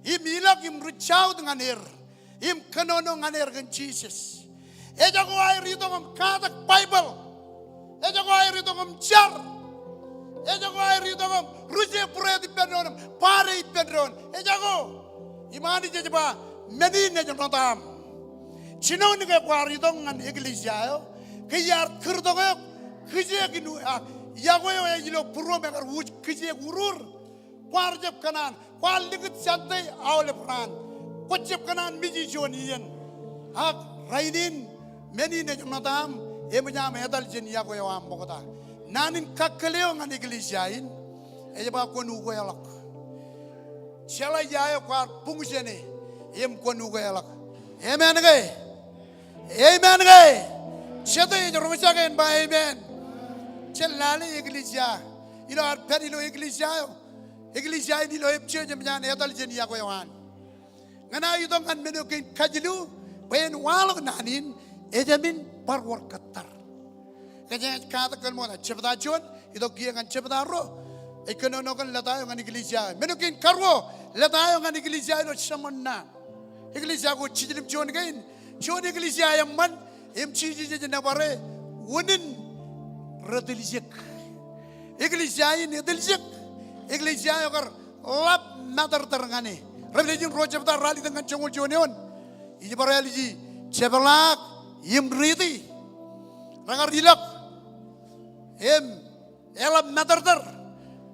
Im ilọk im reach out ñan er. Im kōnono ñan er kōn Jisōs. Ejako aer itok im katak Baibōḷ. Ejako aer itok im jar. Ejako aer itok im ruje būreet ippān doon im party ippān doon. Ejako. Im Anij ej ba, men in ej ṇotaṃ. Jinoin ke kwaar itok ñan eklejia eo, ke iar kūrtok eok kijeek in, a, yokwe eo ej ilo būruōm ekar uj kijeek urur. Kwaar jab kōṇaan, kwaar likūt Sunday aolep raan. Kwōj jab kōṇaan miji juon iien. Ak rainin, men in ej ṇotaṃ, eṃōj aṃ etal jān yokwe eo aṃ ṃokta. Naan in kakkōl eo ñan eklejia in, ej ba kwōn ukeḷọk. Jeḷā ia eo kwaar buñ jāne, im kwōn ukeḷọk. Amen ke? Amen ke? Jete ej roñjake en ba amen. Jen lale eklejia. Ilo ad pād ilo eklejia eo. Eklejia in ilo Epesōs eṃōj an etal jān yokwe eo an. Ñan aō itok ñan men eo kein kajilu, bwe en waḷọk naan in, ejāmin bar wōr kōttar. Kōjeañ ej katak kōn ṃokta, jebta juon, itok kiiō ñan jebta ruo. Ej kōnono kōn lōta eo ñan eklejia. Men eo kein karuo, lōta eo ñan eklejia ilo Seṃoṇṇa. Eklejia ko jiljilimjuon kein. Juon eklejia eṃṃan, im Jisōs ej nōbar e, unin retiljek. Eklejia in etiljek. Eklejia eo kar ḷap matōrtōr ñan e. Revelation ruo jebta ralitōk ñan joñoul juon eoon. Ij bar āliji, jepḷaak im riiti. Rekar ilọk. Im eḷap matōrtōr,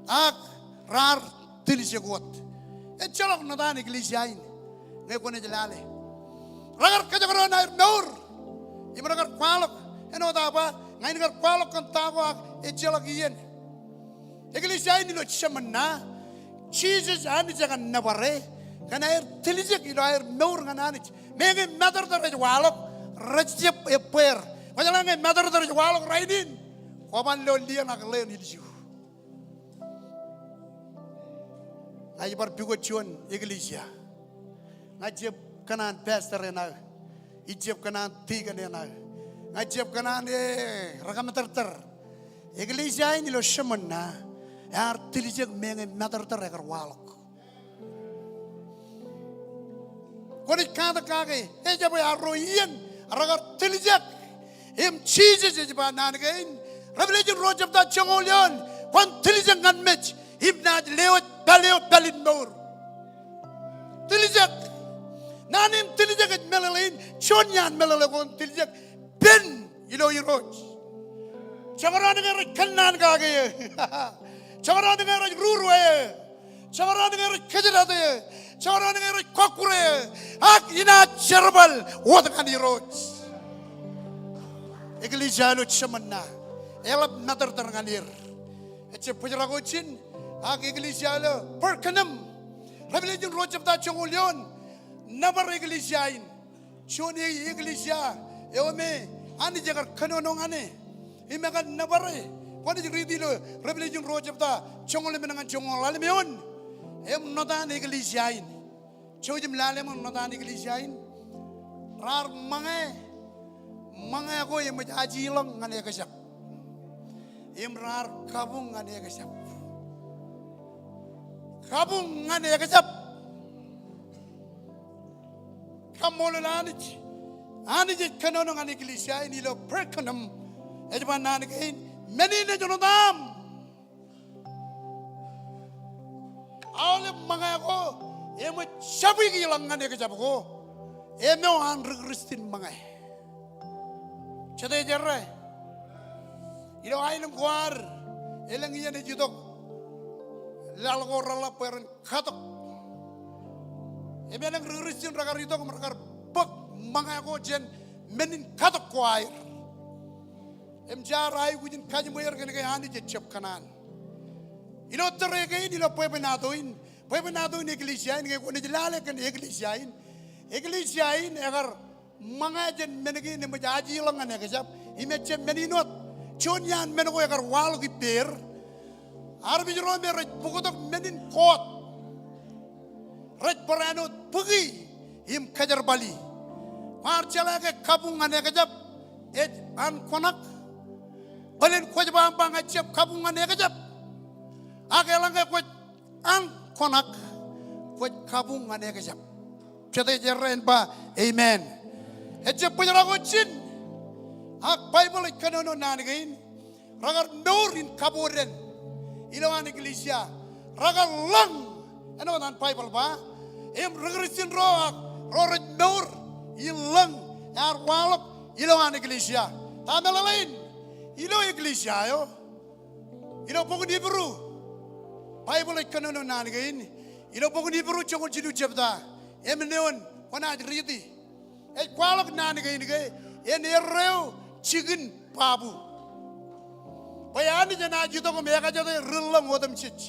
ak raar tiljek wōt. Ejjeḷọk ṇotaan eklejia in, ñe kwōnaaj lale. Rekar kōjekdọọn aer mour, im rekar kwaḷọk, āinwōt aō ba, ña in kar kwaḷọk kōn ta ko ak ejjeḷọk iien. Eklejia in ilo Seṃoṇṇa, Jisōs Anij ekar nōbar e, kōn aer tiljek ilo aer mour ñan Anij. Meñe matōrtōr ej waḷọk, rej jab ebbeer. Kwōjeḷā ñe matōrtōr ej waḷọk rainin, kwōban lo lien ak ḷeeṇ ilju. Ña ij bar pukot juon eklejia. Ña ij jab kōṇaan pastor eṇ aō. Ij jab kōṇaan deacon eṇ aō. Ña ij jab kōṇaan, e, rekōmāterter. Eklejia in ilo Smyrna ear tiljek meñe māterter ekar waḷọk. Kwōnaaj katak kake, ejjab arro iien rekar tiljek. Im Jisōs ej ba naan kein, Revelation ruo jebta joñoul eoon, kwōn tiljek ñan mej im naaj lewōj pāl eo pālin mour. Tiljek. Naan in tiljek ej meḷeḷein, juon iaan meḷeḷe kwōn tiljek. Pen ilo Irooj. Jekdọọn ke rej kōnnaan kake eō. Jekdọọn ke rej rurwe eō. Jekdọọn ke rej kōjdate eō. Jekdọọn ke rej kọkkure eō. Ak inaaj jerbal wōt ñan Irooj. Eklejia ilo Smyrna. Eḷap māterter ñan er. Ejjab bōjrak wōt ijin. Ak eklejia ilo Pergamum. Revelation ruo jebta joñoul eoon. Nōbar eklejia in. Juon e-, eklejia eo me Anij ekar kōnono ñan e. Im ekar nōbare. Kwōnaaj riiti ilo Revelation ruo jebta joñoul emān ñan joñoul ḷalem eoon. Im ṇotaan eklejia in. Jouj im lale ṃōk ṇotaan eklejia in. Raar ṃōñā. Ṃōñā ko eṃōj ajeḷọk ñan ekjab. Im raar kabuñ ñan ekjab. Kabuñ ñan ekjab. Kaṃṃoolol Anij. Anij ej kōnono ñan eklejia in ilo Pergamum. Ej ba naan kein, men in ej ṇotaṃ. Aolep ṃōñā ko eṃōj jabwikḷọk ñan ekjab ko. Āinwōt an ri Kristian ṃōñā. Jete jerā. Ilo aelōñ ko ad, elōñ iien ej itok laḷ ko reḷap bwe ren katok. Im elōñ ri Kristian rekar itok im rekar bōk ṃōñā ko jān men in katok ko aer. Im jaar aikuj in kajiṃwe er kōnke Anij ejjab kōṇaan. Ilo tōre kein ilo bwebwenato in, bwebwenato in eklejia in, ke kwōnaaj lale kōn eklejia in. Eklejia in ekar ṃōñā jān men kein eṃōj ajeḷọk ñan ekjab. Im ejjab men in wōt. Juon iaan men ko ekar waḷọk ippāer. Armej ro me rej bōktok men in koot. Rej barāinwōt bōki im kōjerbali. Kwaar jeḷā ke kabuñ ñan ekjab ej an koṇak. Bōlen kwōj ba im ba ña ij jab kabuñ ñan ekjab. Ak eḷaññe kwōj an koṇak, kwōj kabuñ ñan ekjab. Jete jerā en ba amen. Ejjab bōjrak wōt ijin. Ak Baibōḷ ej kōnono naan kein. Rekar mour in kabodān ilowaan eklejia. Rekar ḷōñ. Āinwōt an Baibōḷ ba. Im ri Kristian ro ak ro rej mour in ḷōñ ear waḷọk ilowaan eklejia. Ta meḷeḷein ilo eklejia eo. Ilo bok in Hibru. Baibōḷ ej kōnono naan kein. Ilo bok in Hibru joñoul jilu jebta. Emān eoon kwōnaaj riiti. Ej kwaḷọk naan kein ke en erreo jikin babu. Bwe Anij enaaj itok im ekajete ri ḷōñ otemjej.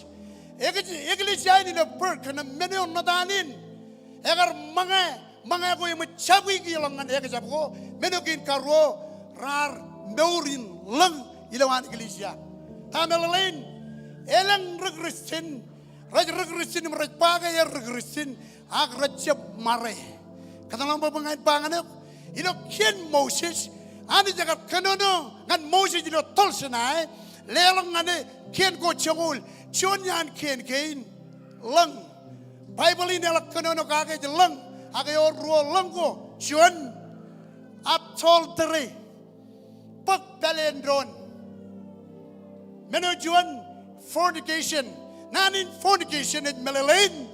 Ek-, eklejia in ilo Pergamum men eo ṇotaan in. Ekar ṃōñā, ṃōñā ko eṃōj jabwikḷọk ñan ekjab ko, men eo kein karuo raar mour in ḷōñ ilowaan eklejia. Ta meḷeḷein, elōñ ri Kristian, rej ri Kristian im rej ba ke er ri Kristian, ak rej jab ṃare. Kōtḷọk bwe ña in ba ñan eok, ilo kien Moses, Anij ekar kōnono ñan Moses ilo toḷ Sinai, leḷọk ñan e kien ko joñoul, juon iaan kien kein, ḷōñ. Baibōḷ in eḷak kōnono kake ej ḷōñ, ak ewōr ruo ḷōñ ko, juon, adultery. Bōk pāleen doon. Men eo juon, fornication. Naan in fornication ej meḷeḷein.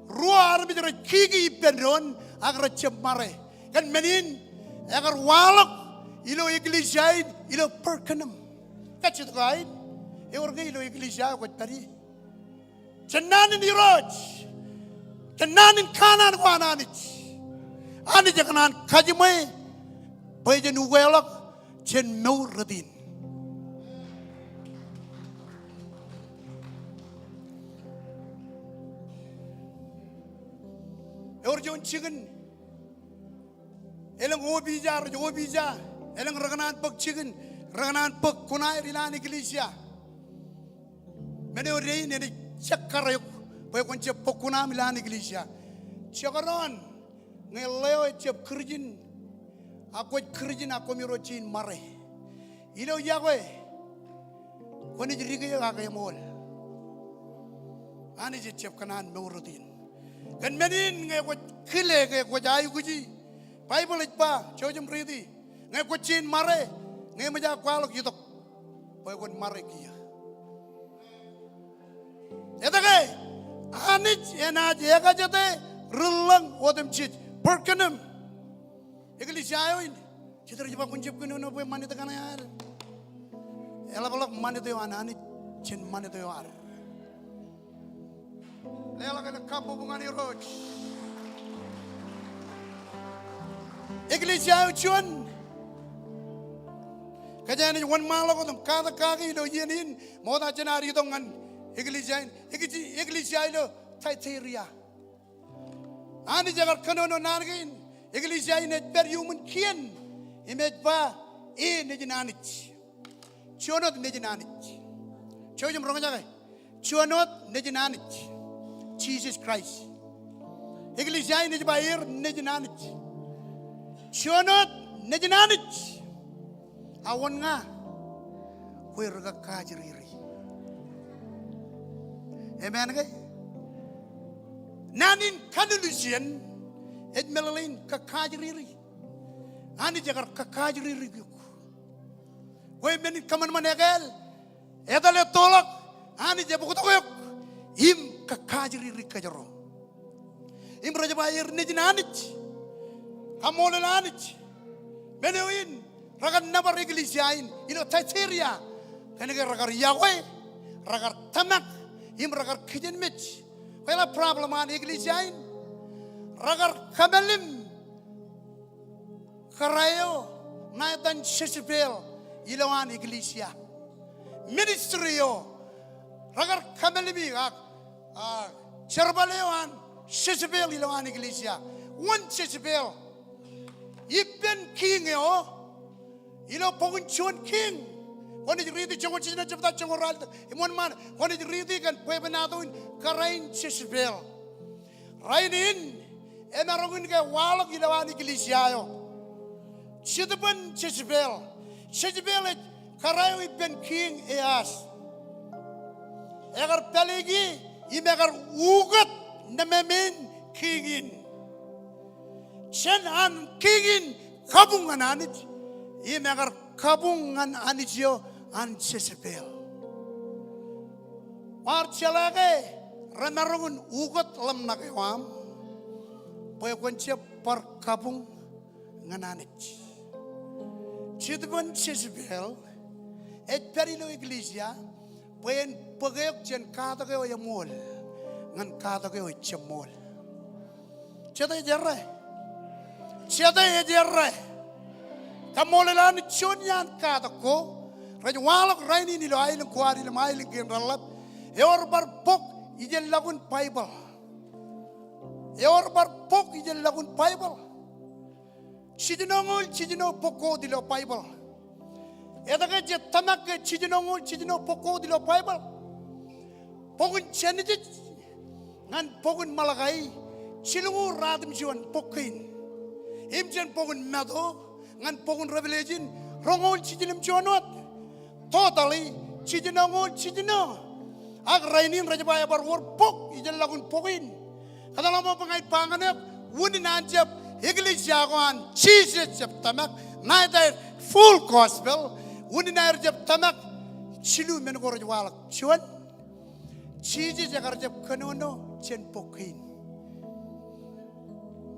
Ruo armej rej kiki ippān doon, ak rej jab ṃare. Kōn men in, ekar waḷọk ilo eklejia in, ilo Pergamum. Kajjitōk aō in, ewōr ke ilo eklejia eo kwōj pād ie. Jān naan in Irooj. Jān naan in kanaan ko an Anij. Anij ekōṇaan kajiṃwe bwe jen ukeḷọk jān mour rot in. Ewōr juon jikin. Elōñ opija, rej opija. Elōñ rekōṇaan bōk jikin. Rekōṇaan bōk kuṇaer ilowaan eklejia. Men eo dein enaaj jekar eok bwe kwōn jab bōk kuṇaam ilowaan eklejia. Jekdọọn Ñe ḷeo ejjab Kūrjin, ak kwōj Kūrjin ak koṃiro jañin ṃare, ilo yokwe kwōnaaj dike eok ak eṃool. Anij ejjab kōṇaan mour wōt in. Kōn men in ñe kwōj kile ke kwōj aikuji, Baibōḷ ej ba, jouj im riiti, ñe kwōj jañin ṃare, ñe eṃōj aō kwaḷọk itok bwe kwōn ṃare kiiō. Etke? Anij enaaj ekajete ri-ḷōñ otemjej. Pergamum. Eklejia eo in, jet rej ba kwōn jab kōnono bwe ṃanit kaṇe ad. Eḷapḷọk ṃanit eo an Anij jān ṃanit eo ad. Leḷọk ilo kabbokbok ñan Irooj. Eklejia eo juon. Kōjeañ naaj wōnṃaanḷọk wōt im katak kake ilo iien in, ṃokta jān ad itok ñan eklejia in. Eklejia, eklejia ilo Thyatira. Anij ekar kōnono naan kein, eklejia in ej pād iuṃwin kien, im ej ba, e nejin Anij. Juon wōt nejin Anij. Jouj im roñjake. Juon wōt nejin Anij. Jisōs Kraist. Eklejia in ej ba er nejin Anij. Juon wōt nejin Anij. A wōn ña, kwe ri kakaajriri. Amen ke? Naan in conclusion ej meḷeḷein kakaajriri. Anij ekar kakaajriri eok. Kwe men in kōṃanṃan ekāāl, etal ettoḷọk, Anij ebōktok eok im kakaajriri kōjro. Im rej ba er nejin Anij. Kaṃṃoolol Anij. Men eo in, rekar nōbar eklejia in ilo Thyatira. Kōnke rekar yokwe, rekar tōmak, im rekar kijenmej. Kwe ḷe problem an eklejia in? Rekar kōmālim kōrā eo ṇa etan Jezebel ilowaan eklejia. Ministry eo, rekar kōmālim e ak, a, jerbal eo an Jezebel ilowaan eklejia. Wōn Jezebel? Ippān kiiñ eo ilo bok in Juon Kiiñ. Kwōnaaj riiti joñoul jiljino jebta joñoul ralitōk im wōnṃaan. Kwōnaaj riiti kōn bwebwenato in kōrā in Jezebel. Rainin, emaroñ in ke waḷọk ilowaan eklejia eo. Jetōb in Jezebel. Jezebel ej kōrā eo ippān Kiiñ Ehas. Ekar pāleiki im ekar ukōt ṇemāmein kiiñ in. Jān an kiiñ in kabuñ ñan Anij, im ekar kabuñ ñan anij eo an Jezebel. Kwaar jeḷā ke remaroñ in ukōt ḷōmṇak eo aṃ bwe kwōn jab bar kabuñ ñan Anij. Jetōb in Jezebel ej pād ilo eklejia bwe en bōk eok jān katak eo eṃool ñan katak eo ejjab ṃool. Jete ej errā? Jete ej errā? Kaṃṃoolol Anij, juon iaan katak ko rej waḷọk rainin ilo aelōñ ko ad im aelōñ kein reḷap. Ewōr bar bok ijellọkun Baibōḷ. Ewōr bar bok ijellọkun Baibōḷ. Jiljinoñoul jiljino bok ko wōt ilo Baibōḷ. Etke jej tōmak ke jiljinoñoul jiljino bok ko wōt ilo Baibōḷ? Bok in Jenesis ñan bok in Malakai, jilñuul ruatimjuon bok kein. Im jān bok in Matu ñan bok in Revelation, roñoul jiljilimjuon wōt. Totally, jiljinoñoul jiljino. Ak rainin rej ba ebar wōr bok ijellọkun bok in. Kōtḷọk ṃōk bwe ña ij ba ñan eok, unin an jab eklejia ko an Jisōs jab tōmak, ṇa etaer Full Gospel, unin aer jab tōmak jilu men ko rej waḷọk. Juon, Jisōs ekar jab kōnono jān bok kein.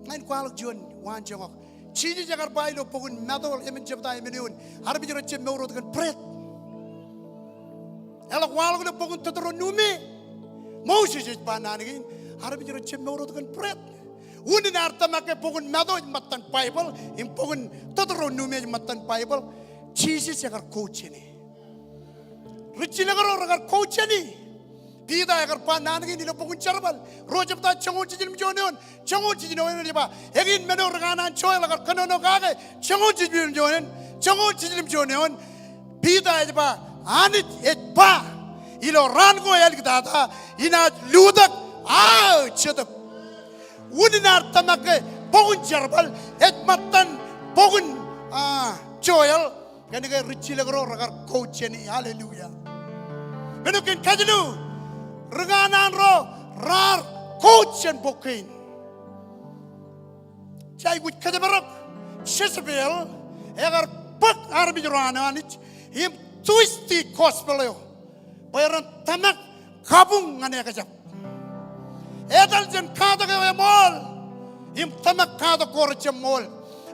Ña in kwaḷọk juon waanjoñak. Jisōs ekar ba ilo bok in Matu emān jebta emān eoon, armej rej jab mour wōt kōn bread. Eḷak waḷọk ilo bok in Teuteronomi, Moses ej ba naan kein, armej rej jab mour wōt kōn bread. Unin aer tōmak ke bok in Matu ej ṃōttan Baibōḷ, im bok in Teuteronomi ej ṃōttan Baibōḷ, Jisōs ekar quote jāne. Rijjilōk ro rekar quote jāne. Piter ekar ba naan kein ilo bok in Jerbal, ruo jebta joñoul jiljilimjuon eoon, joñoul jiljino eoon ej ba, eñin men eo ri kanaan Joel ekar kōnono kake, joñoul jiljilimjuon eoon, joñoul jiljilimjuon eoon. Piter ej ba, Anij ej ba, ilo raan ko āliktata, inaaj lutōk aō jetōb. Unin aer tōmak ke bok in Jerbal, ej ṃōttan bok in, ah, Joel, kōnke rijjilōk ro rekar coach jāni. Hallelujah. Men eo kein kajilu, ri kanaan ro raar coach jān bok kein. Jej aikuj kōjparok, Jezebel ekar bōk armej ro an Anij im twist e gospel eo bwe ren tōmak kabuñ ñan ekjab. Etal jān katak eo eṃool im tōmak katak ko rejjab ṃool.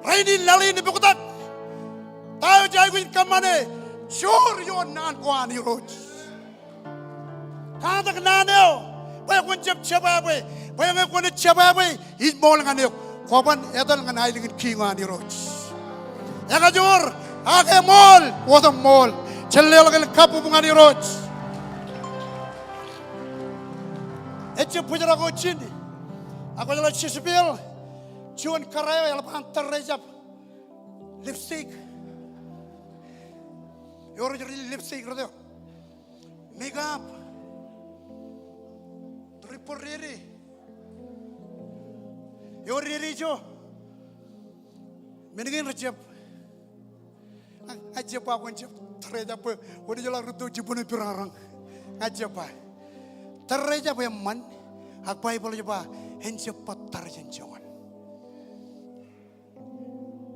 Rainin laḷ in ipoktak. Ta eo jej aikuj in kōṃṃane? Joor ioon naan ko an Irooj. Katak naan eo bwe kwōn jab jebwābwe, bwe ñe kwōnaaj jebwābwe ij ṃool ñan eok. Kwōban etal ñan aelōñ in kiiñ eo an Irooj. Ekajoor ak eṃool, otemṃool. Jen leḷọk elōñ kabbokbok ñan Irooj. Ejjab bōjrak ijin. Ak kwōjeḷā Jezebel, juon kōrā eo eḷap an tōrrejab. Lipstick. Ewōr ri lipstick rot eo. Makeup. Triple dede. Ewōr dede ijo. Men kein rejjab. Ña, ña ij jab ba kwōn jab tōrrejab bwe kwōnaaj jeḷā rūtto jibwin eo ipporaroñ. Ña ij jab ba. Tōrrejab eṃṃan, ak Baibōḷ ej ba en jab bōk tōre jān joñan.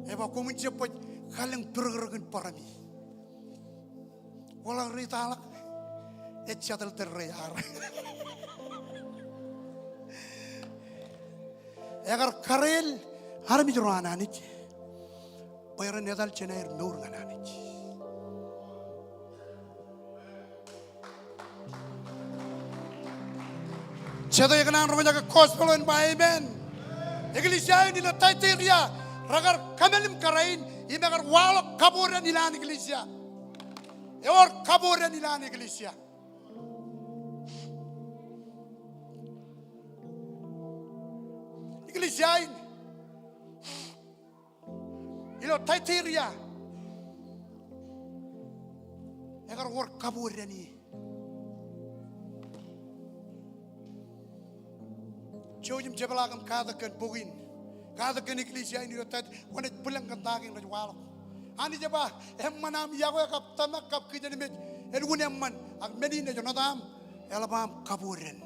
Ej ba koṃwin jab baj kalōñ pirōkrōkin bōrami. Waḷọk ri taḷọk, ej settle tōrre ad. Ekar kareel armej ro an Anij bwe ren etal jān aer mour ñan Anij. Jete ekōṇaan roñjake gospel in ba amen? Eklejia in ilo Thyatira rekar kōmālim kōrā in im ekar waḷọk kabodān ilowaan eklejia. Ewōr kabodān ilowaan eklejia. Eklejia in ilo Thyatira ekar wōr kabodān ie. Jouj im jepḷaak im katak kōn bok in. Katak kōn eklejia in ilo Thyat-, kwōnaaj bwilōñ kōn ta kein rej waḷọk. Anij ej ba, eṃṃan aṃ iọkwe kab tōmak kab kijenmej, elukkuun eṃṃan, ak men in ej ṇotaṃ, eḷap aṃ kabodān.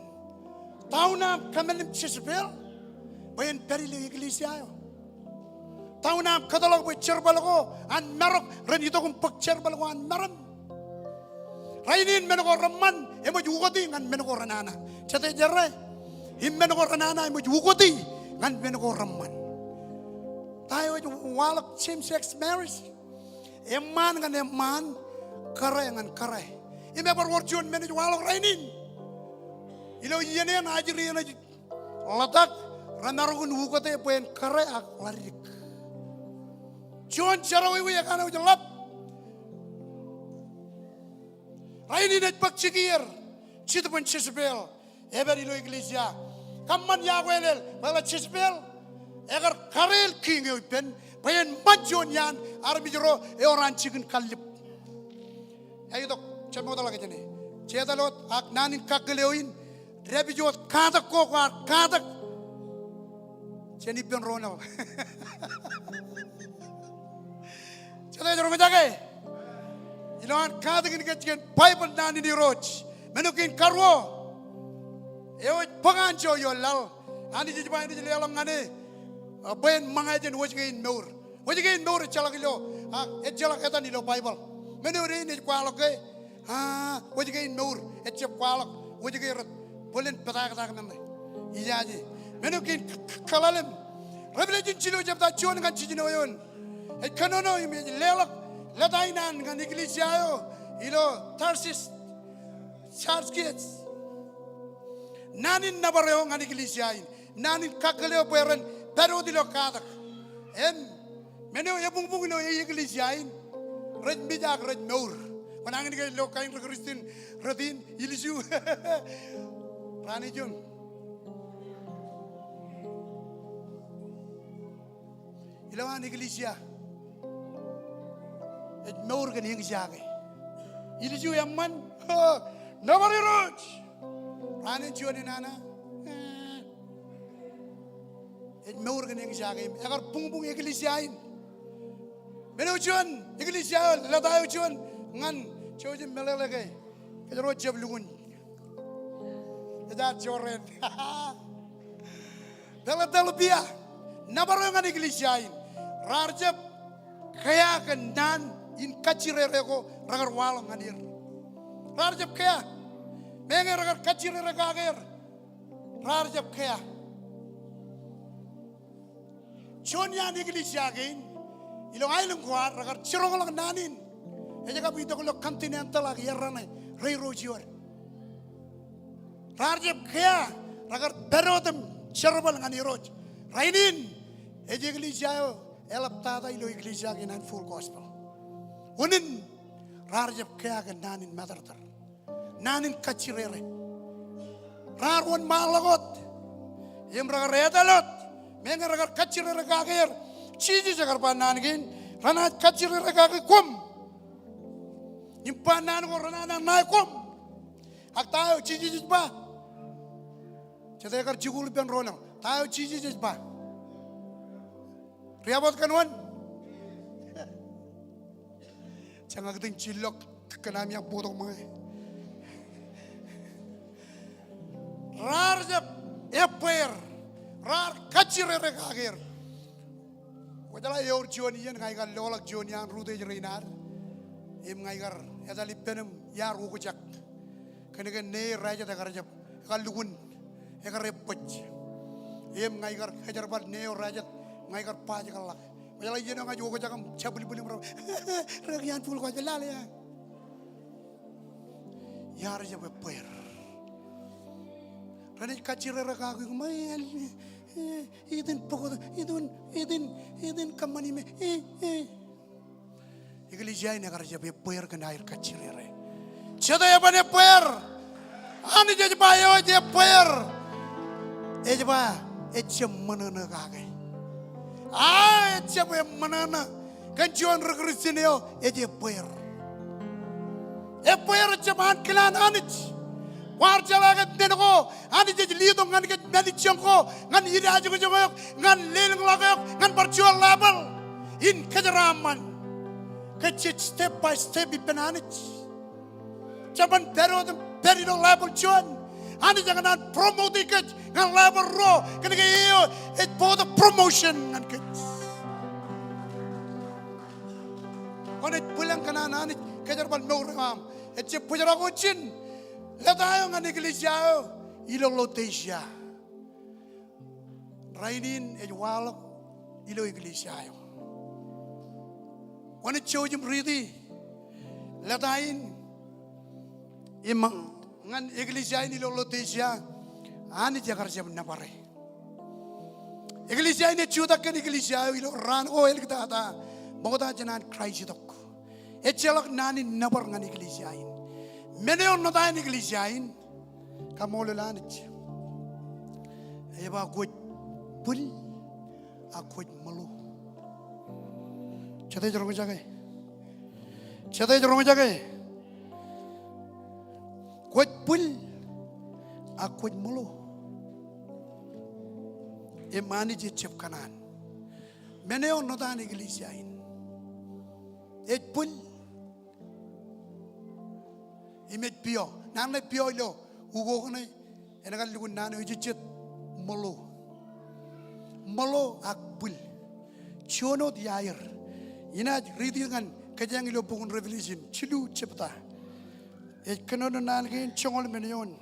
Ta unin aṃ kōmālim Jezebel bwe en pād ilo eklejia eo? Ta unin aṃ kōtḷọk bwe jerbal ko an marok ren itok im bōk jerbal ko an meram? Rainin men ko reṃṃan eṃōj ukoti ñan men ko renana. Jete jere? Im men ko renana eṃōj ukoti ñan men ko reṃṃan. Ta eo ej waḷọk same-sex marriage? Eṃṃaan ñan eṃṃaan, kōrā ñan kōrā. Im ebar wōr juon men ej waḷọk rainin. Ilo iien eṇ ajri eṇ ej ḷotak, remaroñ in ukote bwe en kōrā ak ḷaddik. Juon jerọwiwi ekanooj ḷap. Rainin ej bōk jikier, jitōbōn Jezebel, epād ilo eklejia. Kōṃṃan iọkwe lel, bwe eḷap Jezebel ekar kareel kiiñ eo ippān, bwe en ṃan juon iaan armej ro ewōr an jikin kallib. Ej itok, jab mootḷọk jāne. Jetal wōt ak naan in kakkōl eo in, dāpij wōt katak ko kwaar katak jān ippān ro ṇe. Jete ej roñjake? Ilowaan katakin kōj kōn Baibōḷ naan in Irooj. Men eo kein karuo. Eo ej bōk anjọ ioon laḷ. Anij ej ba enaaj leḷọk ñan e, a, bwe en ṃōñā jān wōjke in mour. Wōjke in mour ejjeḷọk ilo, a, ejjeḷọk etan ilo Baibōḷ. Men eo dein ej kwaḷọk ke, a, wōjke in mour ejjab kwaḷọk wōjke rot. Bōlen pātaktak men ṇe. Ijaje. Men eo kein k-, k-, kaḷalem. Revelation jilu jebta juon ñan jiljino eoon. Ej kōnono im ej leḷọk lōta in an ñan eklejia eo ilo Tarsis, Sardis. Naan in nōbar eo ñan eklejia in. Naan in kakkōl eo bwe ren pād wōt ilo katak. Im men eo ebuñbuñ ilo eklejia in, rej mej ak rej mour. Kwōnañin ke lo kain ri Kristian rot in, ilju. Raan ijo. Ilowaan eklejia ej mour kōn eñjake. Ilju eṃṃan, nōbar Irooj. Raan in juon enana. Ej mour kōn eñjake im ekar buñbuñ eklejia in. Men eo juon eklejia eo, lōta eo juon ñan jouj im meḷeḷe ke kōjro jab lukkuun ej ad jorrāān. Philadelphia, nōbar eo ñan eklejia in. Raar jab kea kōn naan in kajjirere ko rekar waḷọk ñan er. Raar jab kea. Meñe rekar kajjirere kake er, raar jab kea. Juon iaan eklejia kein ilo aelōñ ko ad rekar jiroñḷọk naan in. Ej kab itok ilo continental ak errā ṇe, rairro juon. Raar jab kea, rekar pād wōt im jerbal ñan Irooj. Rainin, ej eklejia eo eḷaptata ilo eklejia kein an Full Gospel. Unin, raar jab kea kōn naan in matōrtōr, naan in kajjirere. Raar wōnṃaanḷọk wōt im rekar etal wōt. Meñe rekar kajjirere kake er, Jisōs ekar ba naan kein, renaaj kajjirere kake koṃ im ba naan ko renana ṇae koṃ. Ak ta eo Jisōs ej ba? Jete ekar jikuuḷ ippān ro ṇe. Ta eo Jisōs ej ba? Riab wōt kōn wōn. Jeñak iten jillọk kōn ami ak bōktok ṃōñā. Raar jab ebbeer, raar kajjirere kake er. Kwōjeḷā ewōr juon iien ña ikar loḷọk juon iaan rūtōj rein ad im ña ikar etal ippān im iar okjak. Kōnke ne eo rājet ekar jab, ekar lukkuun, ekar ebbōj. Im ña ikar kajerbal ne eo rājet, ña ikar bajjekḷọk. Kwōjeḷā iien eo ña ij okjak im jabwilbwil im rej, rej iaan bukwi ko ej lale ia. Iar jab ebbeer. Renaaj kajjirere kake eok im, e, e, itin bōktok, itin, itin, itin kōṃṃani me, e, e. Eklejia in ekar jab ebbeer kōn aer kajjirere. Jete eban ebbeer? Anij ej ba eo ej ebbeer, ej ba ejjab ṃōṇōṇō kake. A, ejjab ṃōṇōṇō kōn juon ri-Kristian eo ej ebbeer. Ebbeer ejjab ankilaan Anij. Kwaar jeḷā ke men ko Anij ej letok ñan kōj, mālejjoñ ko, ñan idajoñjoñ eok, ñan lelōñḷọk eok, ñan bar juon level in kōjeraaṃṃan. Kōj jej step by step ippān Anij. Jeban pād wōt im pād ilo level juon, Anij ekōṇaan promote kōj ñan level ruo, kōnke eo ej bōktok promotion ñan kōj. Kwōnaaj bwilōñ kōn an Anij kōjerbal mour eo aṃ. Ejjab bōjrak wōt ijin. Lōta eo ñan eklejia eo ilo Laodicea. Rainin ej waḷọk ilo eklejia eo. Kwōnaaj jouj im riiti lōta in im ñan eklejia in ilo Laodicea, Anij ekar jab nōbare. Eklejia in ej jutak kōn eklejia eo ilo raan ko āliktata ṃokta jān an Kraist itok. Ejjeḷọk naan in nōbar ñan eklejia in. Men eo ṇotaan eklejia in, kaṃṃoolol Anij. Ej ba kwōj bwil ak kwōj ṃōḷo. Jete ej roñjake? Jete ej roñjake? Kwōj bwil ak kwōj ṃōḷo. Im Anij ejjab kōṇaan. Men eo ṇotaan eklejia in. Ej bwil im ej pio. Naan ṇe pio ilo ukok ṇe, en kar lukkuun naan eo ejejjet, ṃōḷo. Ṃōḷo ak bwil. Juon wōt iaer. Inaaj riiti ñan kōjeañ ilo bok in Revelation, jilu jebta. Ej kōnono naan kein joñoul men eoon.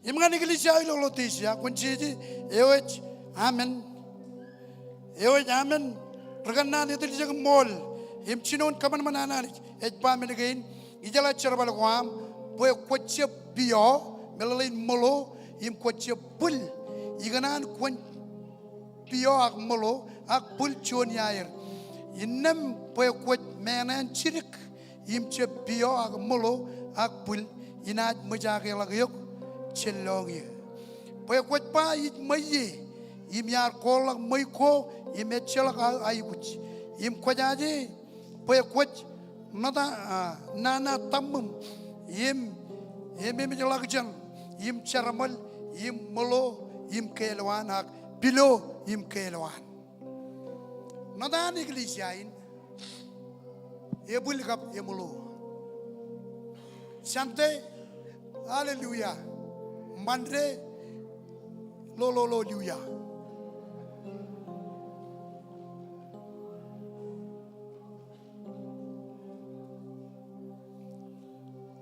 Im ñan eklejia eo ilo Laodicea, kwōn jeje, eo ej amen. Eo ej amen, ri kōnnaan etiljek im ṃool, im jinoin kōṃanṃan an Anij, ej ba men kein, ijeḷā jerbal ko aṃ, bwe kwōjab pio, meḷeḷein ṃōḷo, im kwōjab bwil, ikōṇaan kwōn pio ak ṃōḷo, ak bwil juon iaer. Innām bwe kwōj meñe en jidik, im jab pio ak ṃōḷo, ak bwil, inaaj ṃōjakeḷọk eok jān lọñiō. Bwe kwōj ba ij ṃweiie, im iar koorḷọk ṃweiuk ko, im ejjeḷọk aō aikuj. Im kwōjaje, bwe kwōj nata, a, nana taṃṃim, im, im ememej ḷọkjeṇ, im jeraṃōl, im ṃōḷo, im keelwaan, ak pilo im keelwaan. Ṇotaan eklejia in, ebwil kab eṃōḷo. Sunday, hallelujah. Monday, lo, lo, lo, hallelujah.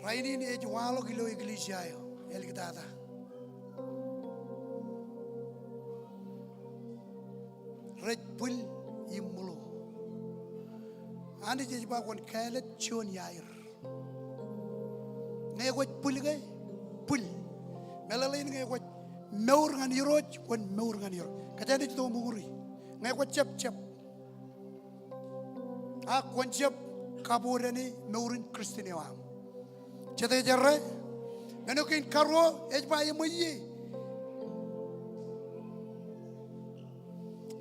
Rainin ej waḷọk ilo eklejia eo āliktata. Rej bwil im ṃōḷo. Anij ej ba kwōn kāālōt juon iaer. Ñe kwōj bwil ke, bwil. Meḷeḷein ñe kwōj mour ñan Irooj, kwōn mour ñan Irooj. Kōjeañ ej tok uñūri. Ñe kwōj jab, jab. Ak kwōn jab kabodāne mour in Christian eo aṃ. Jete ej errā? Men eo kein karuo ej ba eṃweiie.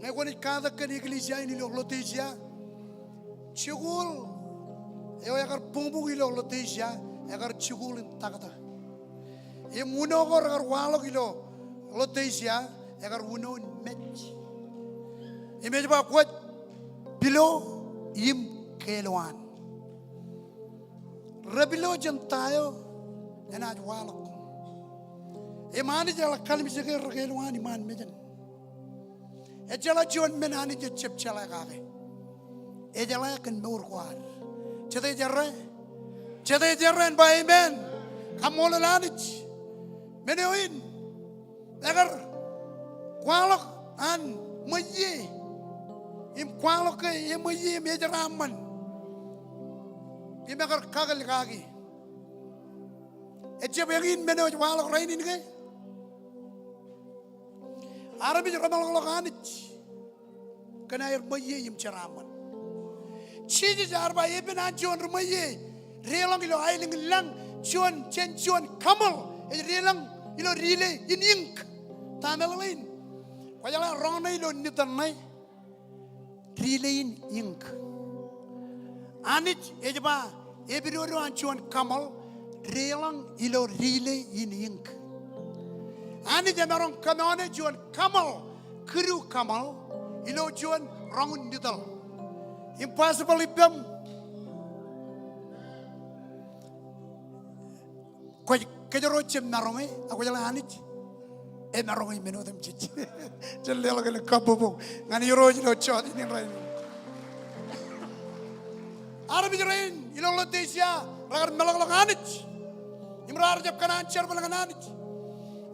Ñe kwōnaaj katak kōn eklejia in ilo Laodicea, jikuuḷ eo ekar buñbuñ ilo Laodicea, ekar jikuuḷ in taktō. Im uno ko rekar waḷọk ilo Laodicea, ekar uno in mej. Im ej ba kwōj pilo im keelwaan. Repilo jān ta eo enaaj waḷọk. Im Anij eḷak kallimjeke rekeelwaan iṃaan mejān. Ejjeḷā juon men Anij ej jab jeḷā kake. Ejeḷā kōn mour ko ad. Jete ej errā? Jete ej errā en ba amen? Kaṃṃoolol Anij. Men eo in ekar kwaḷọk an ṃweiie. Im kwaḷọk ke eṃweiie im ejeraaṃṃan. Im ekar kakōl kaki. Ejjab eñin men eo ej waḷọk rainin ke? Armej remeḷọkḷọk Anij kōn aer ṃweiie im jeraaṃṃan. Jisōs ear ba epen an juon ri ṃweiie deḷọñ ilo aelōñ in lañ, juon, jān juon kaṃool ej deḷọñ ilo dile in ink. Ta meḷeḷein? Kwōjeḷā roñṇe ilo nitōn ṇe? Dile in ink. Anij ej ba epidodo an juon kaṃool deḷọñ ilo dile in ink. Anij emaroñ kōṃṃane juon kaṃool, kidu kaṃool, ilo juon roñ in nitōḷ. Impossible ippaṃ. Kwōj, kōjro jab maroñe, ak kwōjeḷā Anij emaroñe men otemjej. Jen leḷọk elōñ kabbokbok ñan Irooj ilo jota in rainin. Armej rein ilo Laodicea rekar meḷọkḷọk Anij. Im raar jab kōṇaan jerbal ñan Anij.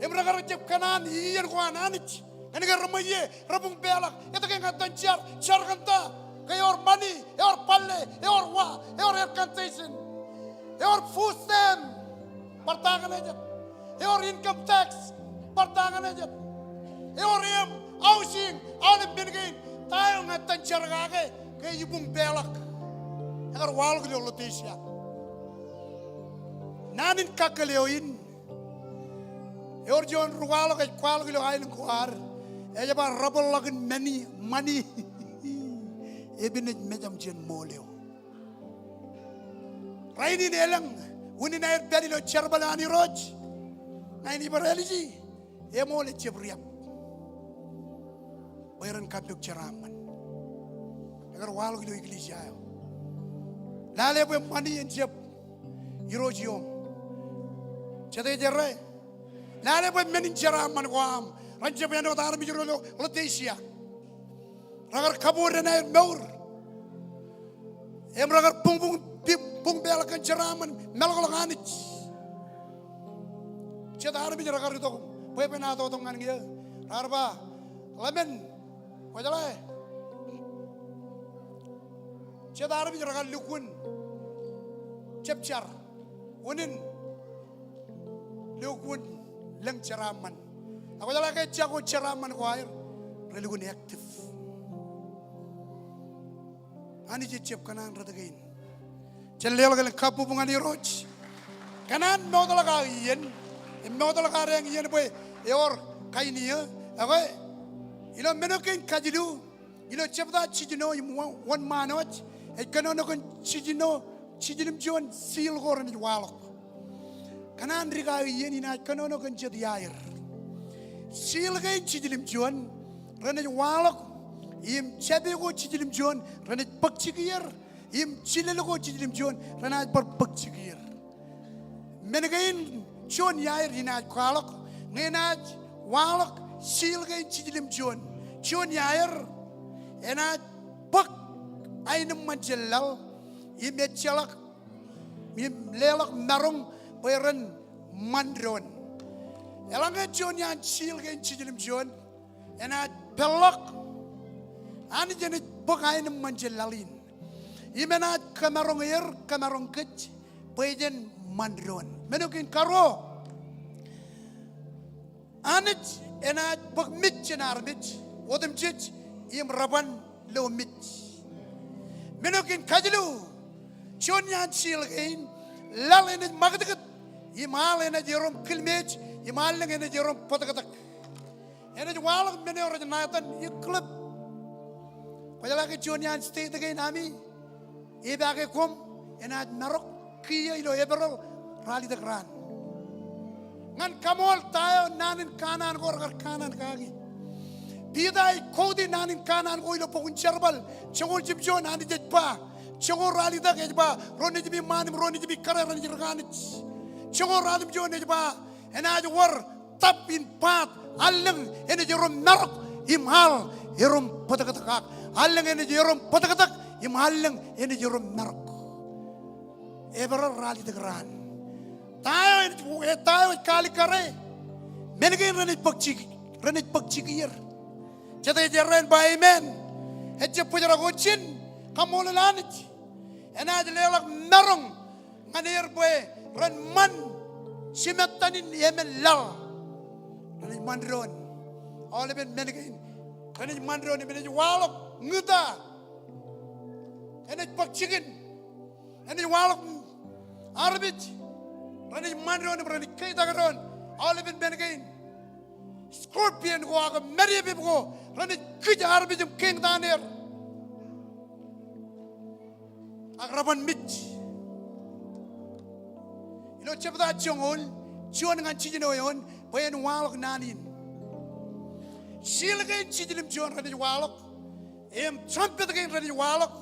Im rekar jab kōṇaan iien ko an Anij. Kōnke ri ṃweiie rebuñpeḷọk, etke ña etan jar, jar kōn ta? Ke ewōr ṃani, ewōr bale, ewōr wa, ewōr air condition, ewōr food stamp, bar ta ñan e jet. Ewōr income tax, bar ta ñan e jet. Ewōr eṃ housing, aolep men kein, ta eo ña etan jar kake, ke ibuñpeḷọk. Ekar waḷọk ilo Laodicea. Naan in kakkōl eo in, ewōr juon ri kwaḷọk ej kwaḷọk ilo aelōñ ko ad. Ej ba rebōḷḷọk in ṃani, ṃani. Epen ej mejaṃ jān ṃool eo. Rainin elōñ unin aer pād ilo jerbal an Irooj. Ña in ij bar āliji, eṃool ejjab riab. Bwe ren kappok jeraaṃṃan. Ekar waḷọk ilo eklejia eo. Lale bwe ṃani en jab Irooj ioṃ. Jete ej errā? Lale bwe men in jeraaṃṃan ko aṃ ren jab āinwōt armej ro ilo Laodicea. Rekar kabodān aer mour. Im rekar buñbuñ, buñpeḷọk kōn jeraaṃṃan, meḷọkḷọk Anij. Jet armej rekar itok, bwebwenato tok ñan ñe. Raar ba, ḷōmān, kwōjeḷā. Jet armej rekar lukkuun jab jar. Unin lukkuun lōñ jeraaṃṃan. Ak kwōjeḷā ke ejako jeraaṃṃan ko aer, relukkuun active. Anij ejjab kōṇaan rot kein. Jen leḷọk elōñ kabbokbok ñan Irooj. Kōṇaan mootḷọk aō iien. Im mootḷọk adeañ iien bwe ewōr kain eo. Ekwe, ilo men eo kein kajilu, ilo jebta jiljino im wō-, wōnṃaanwōj, ej kōnono kōn jiljino, jiljilimjuon seal ko renaaj waḷọk. Kōṇaan dik aō iien inaaj kōnono kōn jet iaer. Seal kein jiljilimjuon, renaaj waḷọk, im jāpe ko jiljilimjuon renaaj bōk jikier, im jilel ko jiljilimjuon renaaj bar bōk jikier. Men kein juon iaer inaaj kwaḷọk, ñe enaaj waḷọk seal kein jiljilimjuon. Juon iaer enaaj bōk aenōṃṃan jān laḷ, im ejjeḷọk, im leḷọk maroñ bwe ren ṃan doon. Eḷaññe juon iaan seal kein jiljilimjuon enaaj peḷḷọk, Anij enaaj bōk aenōṃṃan jān laḷ in. Im enaaj kōmaroñ er, kōmaroñ kōj, bwe jen ṃan doon. Men eo kein karuo, Anij enaaj bōk mej jān armej otemjej im reban lo mej. Men eo kein kajilu, juon iaan seal kein, laḷ enaaj ṃakūtkūt, im al enaaj erom kilmeej, im allōñ enaaj erom bōtōktōk. Enaaj waḷọk men eo rej ṇa etan eclipse. Kwōjeḷā ke juon iaan state kein ami, epaake koṃ, enaaj marok kiiō ilo Epereḷ ralitōk raan. Ñan kaṃool ta eo naan in kanaan ko rekar kanaan kaki. Piter ej quote-i naan in kanaan ko ilo bok in Jerbal, joñoul jimjuon, Anij ej ba, joñoul ralitōk ej ba, ro nejimi ṃaan im ro nejimi kōrā renaaj ri Anij. Joñoul ratimjuon ej ba, enaaj wōr tap in paat, allōñ enaaj erom marok im al erom bōtōktōk, ak allōñ enaaj erom bōtōktōk im allōñ enaaj erom marok. Epereḷ ralitōk raan. Ta eo ej, ta eo ej kaalikkare, men kein renaaj bōk jik, renaaj bōk jikier. Jete ej errā en ba amen? Ejjab bōjrak wōt ijin, kaṃṃoolol Anij. Enaaj leḷọk maroñ ñan er bwe ren ṃan jimettan in emān laḷ. Renaaj ṃan doon. Aolepen men kein renaaj ṃan doon im enaaj waḷọk ñūta. Enaaj bōk jikin. Enaaj waḷọk armej. Renaaj ṃan doon im renaaj kōjtak doon. Aolepen men kein. Scorpion ko ak madiepep ko renaaj kūj armej im keeñtaan er. Ak reban mej. Ilo jebta joñoul juon ñan jiljino eoon bwe en waḷọk naan in. Seal kein jiljilimjuon renaaj waḷọk. Im trumpet kein renaaj waḷọk.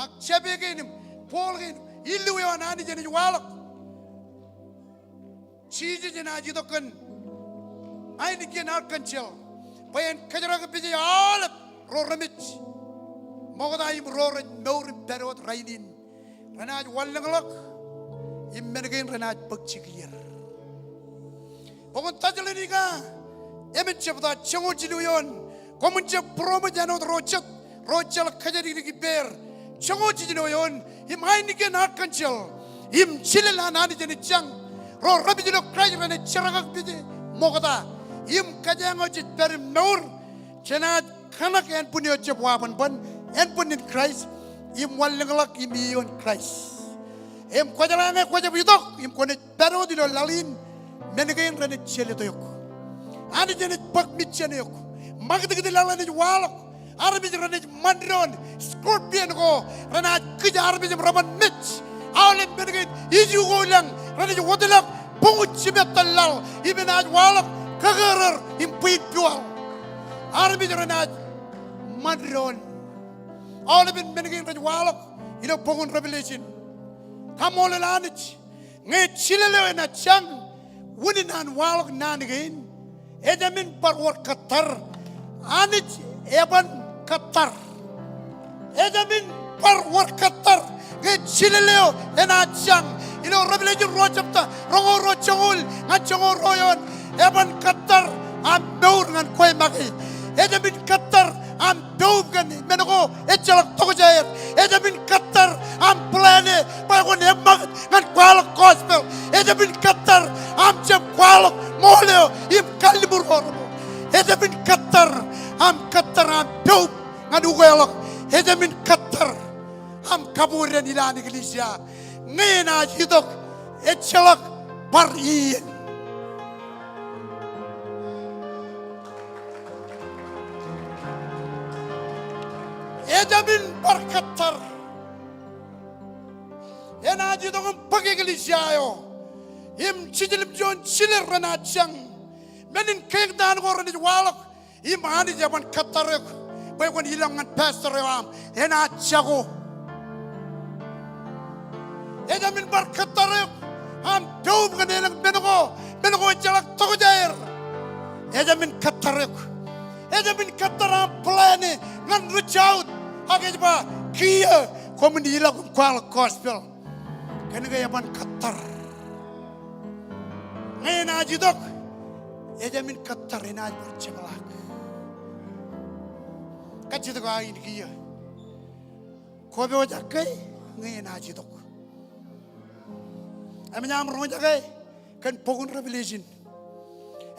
Ak jāpe kein im bowl kein, illu eo an Anij enaaj waḷọk. Jisōs enaaj itok kōn Heineken arkanjel bwe en kōjrak peje aolep ro remej ṃokta im ro rej mour im pād wōt rainin. Renaaj wanlōñḷọk im men kein renaaj bōk jikier. Bok in Tessalonika emān jebta joñoul jilu eoon, koṃwin jab būroṃōj āinwōt ro jet ro ejjeḷọk kōjatdikdik ippāer. Joñoul jiljino eoon, im Heineken arkanjel im jilel an Anij enaaj jañ. Ro rej ilo Kraist renaaj jerkakpeje ṃokta. Im kōjeañ eo jej pād im mour, jenaaj kōṇak ānbwin eo jab wabanban, ānbwinnin Kraist, im wanlōñḷọk im ioon Kraist. Im kwōjeḷā ñe kwōjab itok im kwōnaaj pād wōt ilo laḷ in, men kein renaaj jelōt eok. Anij enaaj bōk mej jān eok. Ṃakūtkūt laḷ enaaj waḷọk. Armej renaaj ṃan doon. Scorpion ko renaaj kūj armej im reban mej. Aolep men kein, iju ko ilañ renaaj wōtlọk. Buñut jimettan laḷ im enaaj waḷọk kōkōrōr im bwiin puwaḷ. Armej renaaj ṃan doon. Aolepen men kein rej waḷọk ilo bok in Revelation. Kaṃṃoolol Anij. Ñe jilel eo enaaj jañ, unin an waḷọk naan kein, ejāmin bar wōr kōttar. Anij eban kōttar. Ejāmin bar wōr kōttar. Ñe jilel eo enaaj jañ. Ilo Revelation ruo jebta roñoul ruo joñoul ñan joñoul ruo eoon, eban kōttar aṃ mour ñan kwe make. Ejāmin kōttar aṃ poub kōn men ko ejjeḷọk tokjāer. Ejāmin kōttar aṃ plan e bwe kwōn eṃṃakūt ñan kwaḷọk gospel. Ejāmin kōttar aṃ jab kwaḷọk ṃool eo im kalliṃur ko reṃool. Ejāmin kōttar aṃ kōttar aṃ poub ñan ukeḷọk. Ejāmin kōttar aṃ kabodān ilowaan eklejia. Ñe enaaj itok, ejjeḷọk bar iien. Ejāmin bar kōttar. Enaaj itok im bōk eklejia eo. Im jiljilimjuon jilel renaaj jañ. Men in keeñtaan ko renaaj waḷọk. Im Anij eban kōttar eok bwe kwōn ilọk ñan pastor eo aṃ enaaj jako. Ejāmin bar kōttar eok aṃ poub kōn elōñ men ko, men ko ejjeḷọk tokjāer. Ejāmin kōttar eok. Ejāmin kōttar aṃ plan e ñan reach out. Ak ej ba, kiiō koṃwin ilọk im kwaḷọk gospel. Kōnke eban kōttar. Ñe enaaj itok, ejāmin kōttar enaaj bar jepḷaak. Kajjitōk aō in kiiō. Kwōpojak ke ñe enaaj itok. Emōj aṃ roñjake kōn bok in Revelation.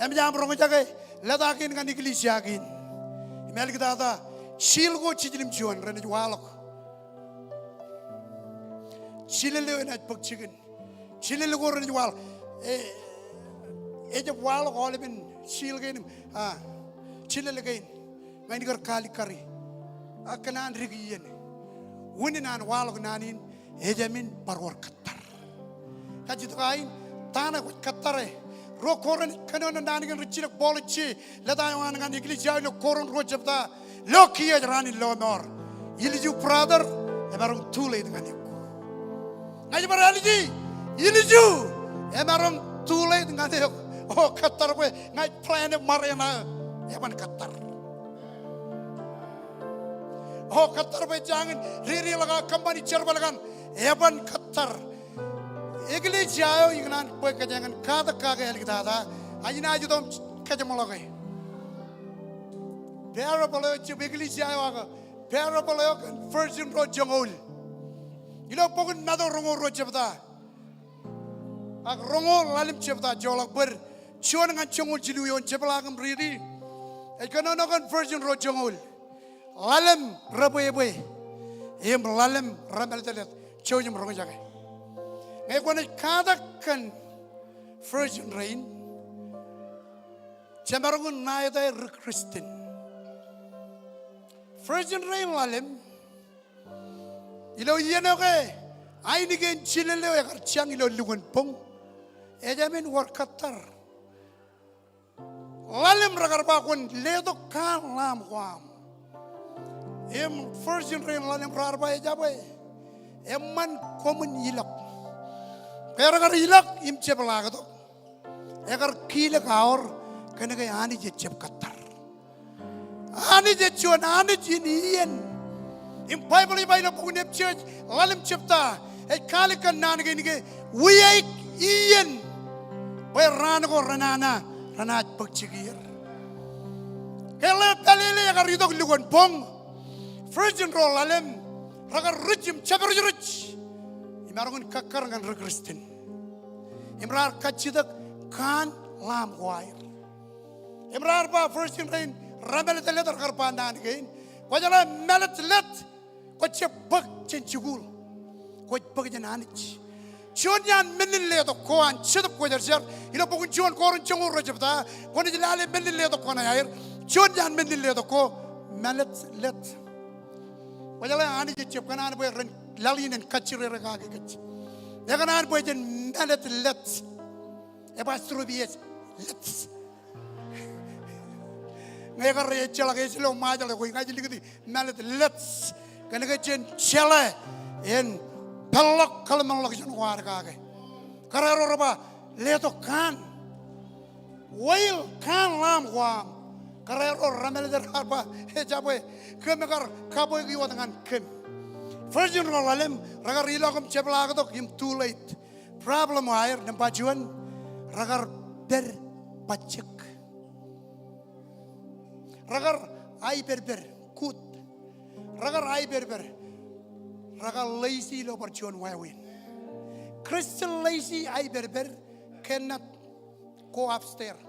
Emōj aṃ roñjake lōta kein ñan eklejia kein. Im āliktata, seal ko jiljilimjuon renaaj waḷọk. Jilel eo enaaj bōk jikin. Jilel ko renaaj waḷọk. E, ejab waḷọk aolepen seal kein im, a, jilel kein. Ña in kar kalikkari. Ak kōn an dik iien. Unin an waḷọk naan in, ejāmin bar wōr kōttar. Kajjitōk aō in, ta ṇe kwōj kōttare? Ruo Korint, kōnono naan kein rijjilōk Paul ej je lōta eo an ñan eklejia eo ilo Korint ruo jebta. Lo kiiō ej raan in lọmọọr. Ilju brother, emaroñ too late ñan eok. Ña ij bar āliji, ilju, emaroñ too late ñan eok. O kōttar bwe ña ij plan e ṃare ṇa, eban kōttar. O kōttar bwe jañin dedeḷọk aō kōṃṃani jerbal kaṇ, eban kōttar. Eklejia eo ikōṇaan bwe kōjeañ in katak kake āliktata, ak inaaj itok im kajeṃḷọke. Parable eo ejab eklejia eo ak parable eo kōn virgin ro joñoul. Ilo bok in Matu roñoul ruo jebta. Ak roñoul ḷalem jebta joḷọk bōd juon ñan joñoul jilu eoon, jepḷaak im riiti. Ej kōnono kōn virgin ro joñoul. Ḷalem rebwebwe im ḷalem remālōtlōt. Jouj im roñjake. Ñe kwōnaaj katak kōn virgin rein, jemaroñ in ṇa etaer ri-Kristian. Virgin rein ḷalem, ilo iien eo ke ainikien jilel eo ekar jañ ilo lukwōn boñ, ejāmin wōr kōttar. Ḷalem rekar ba kwōn letok kaan lamb ko aṃ. Im virgin rein ḷalem raar ba ejabwe, eṃṃan koṃwin ilọk. Ke rekar ilọk im jepḷaaktok, ekar kilōk aor, kōnke Anij ejjab kōttar. Anij ej juon Anij in iien. Im Baibōḷ ej ba ilo bok in Epesōs ḷalem jebta, ej kaalikkar naan kein ke wiaik iien bwe raan ko renana renaaj bōk jikier. Ke ḷeo pālele ekar itok lukwōn boñ, virgin ro ḷalem rekar ruj im jabdewōt im maroñ in kakkar ñan ri-Kristian. Im raar kajjitōk kaan lamb ko aer. Im raar ba virgin rein remālōtlōt rekar ba naan kein, kwōjeḷā mālōtlōt, kwōjjab bōk jān jikuuḷ. Kwōj bōk jān Anij. Juon iaan men in letok ko an Jetōb Kwōjarjar, ilo bok in juon Korint joñoul ruo jebta, kwōnaaj lale men in letok ko ṇe aer. Juon iaan men in letok ko, mālōtlōt. Kwōjeḷā Anij ejjab kōṇaan bwe ren laḷ in en kajjirere kake kōj. Ekōṇaan bwe jen mālōtlōt. Apostrophe S, let. Ñe kar ejjeḷọk S ilo Ṃajeḷ eo, ña ij likūti mālōtlōt. Kōnke jen jeḷā en peḷḷọk kōḷmānḷọkjeṇ ko ad kake. Kōrā ro reba letok kaan. Whale, kaan lamb ko aṃ. Kōrā ro remālōtlōt raar ba, ejabwe, kōm ekar kabweik wōt ñan kōm. Virgin ro ḷalem, rekar ilọk im jepḷaaktok im too late. Problem eo aer, nōṃba juon, rekar pād bajjek. Rekar aipedped, kut. Rekar aipedped. Rekar lazy ilo bar juon wāween. Christian lazy, aipedped, cannot go upstairs.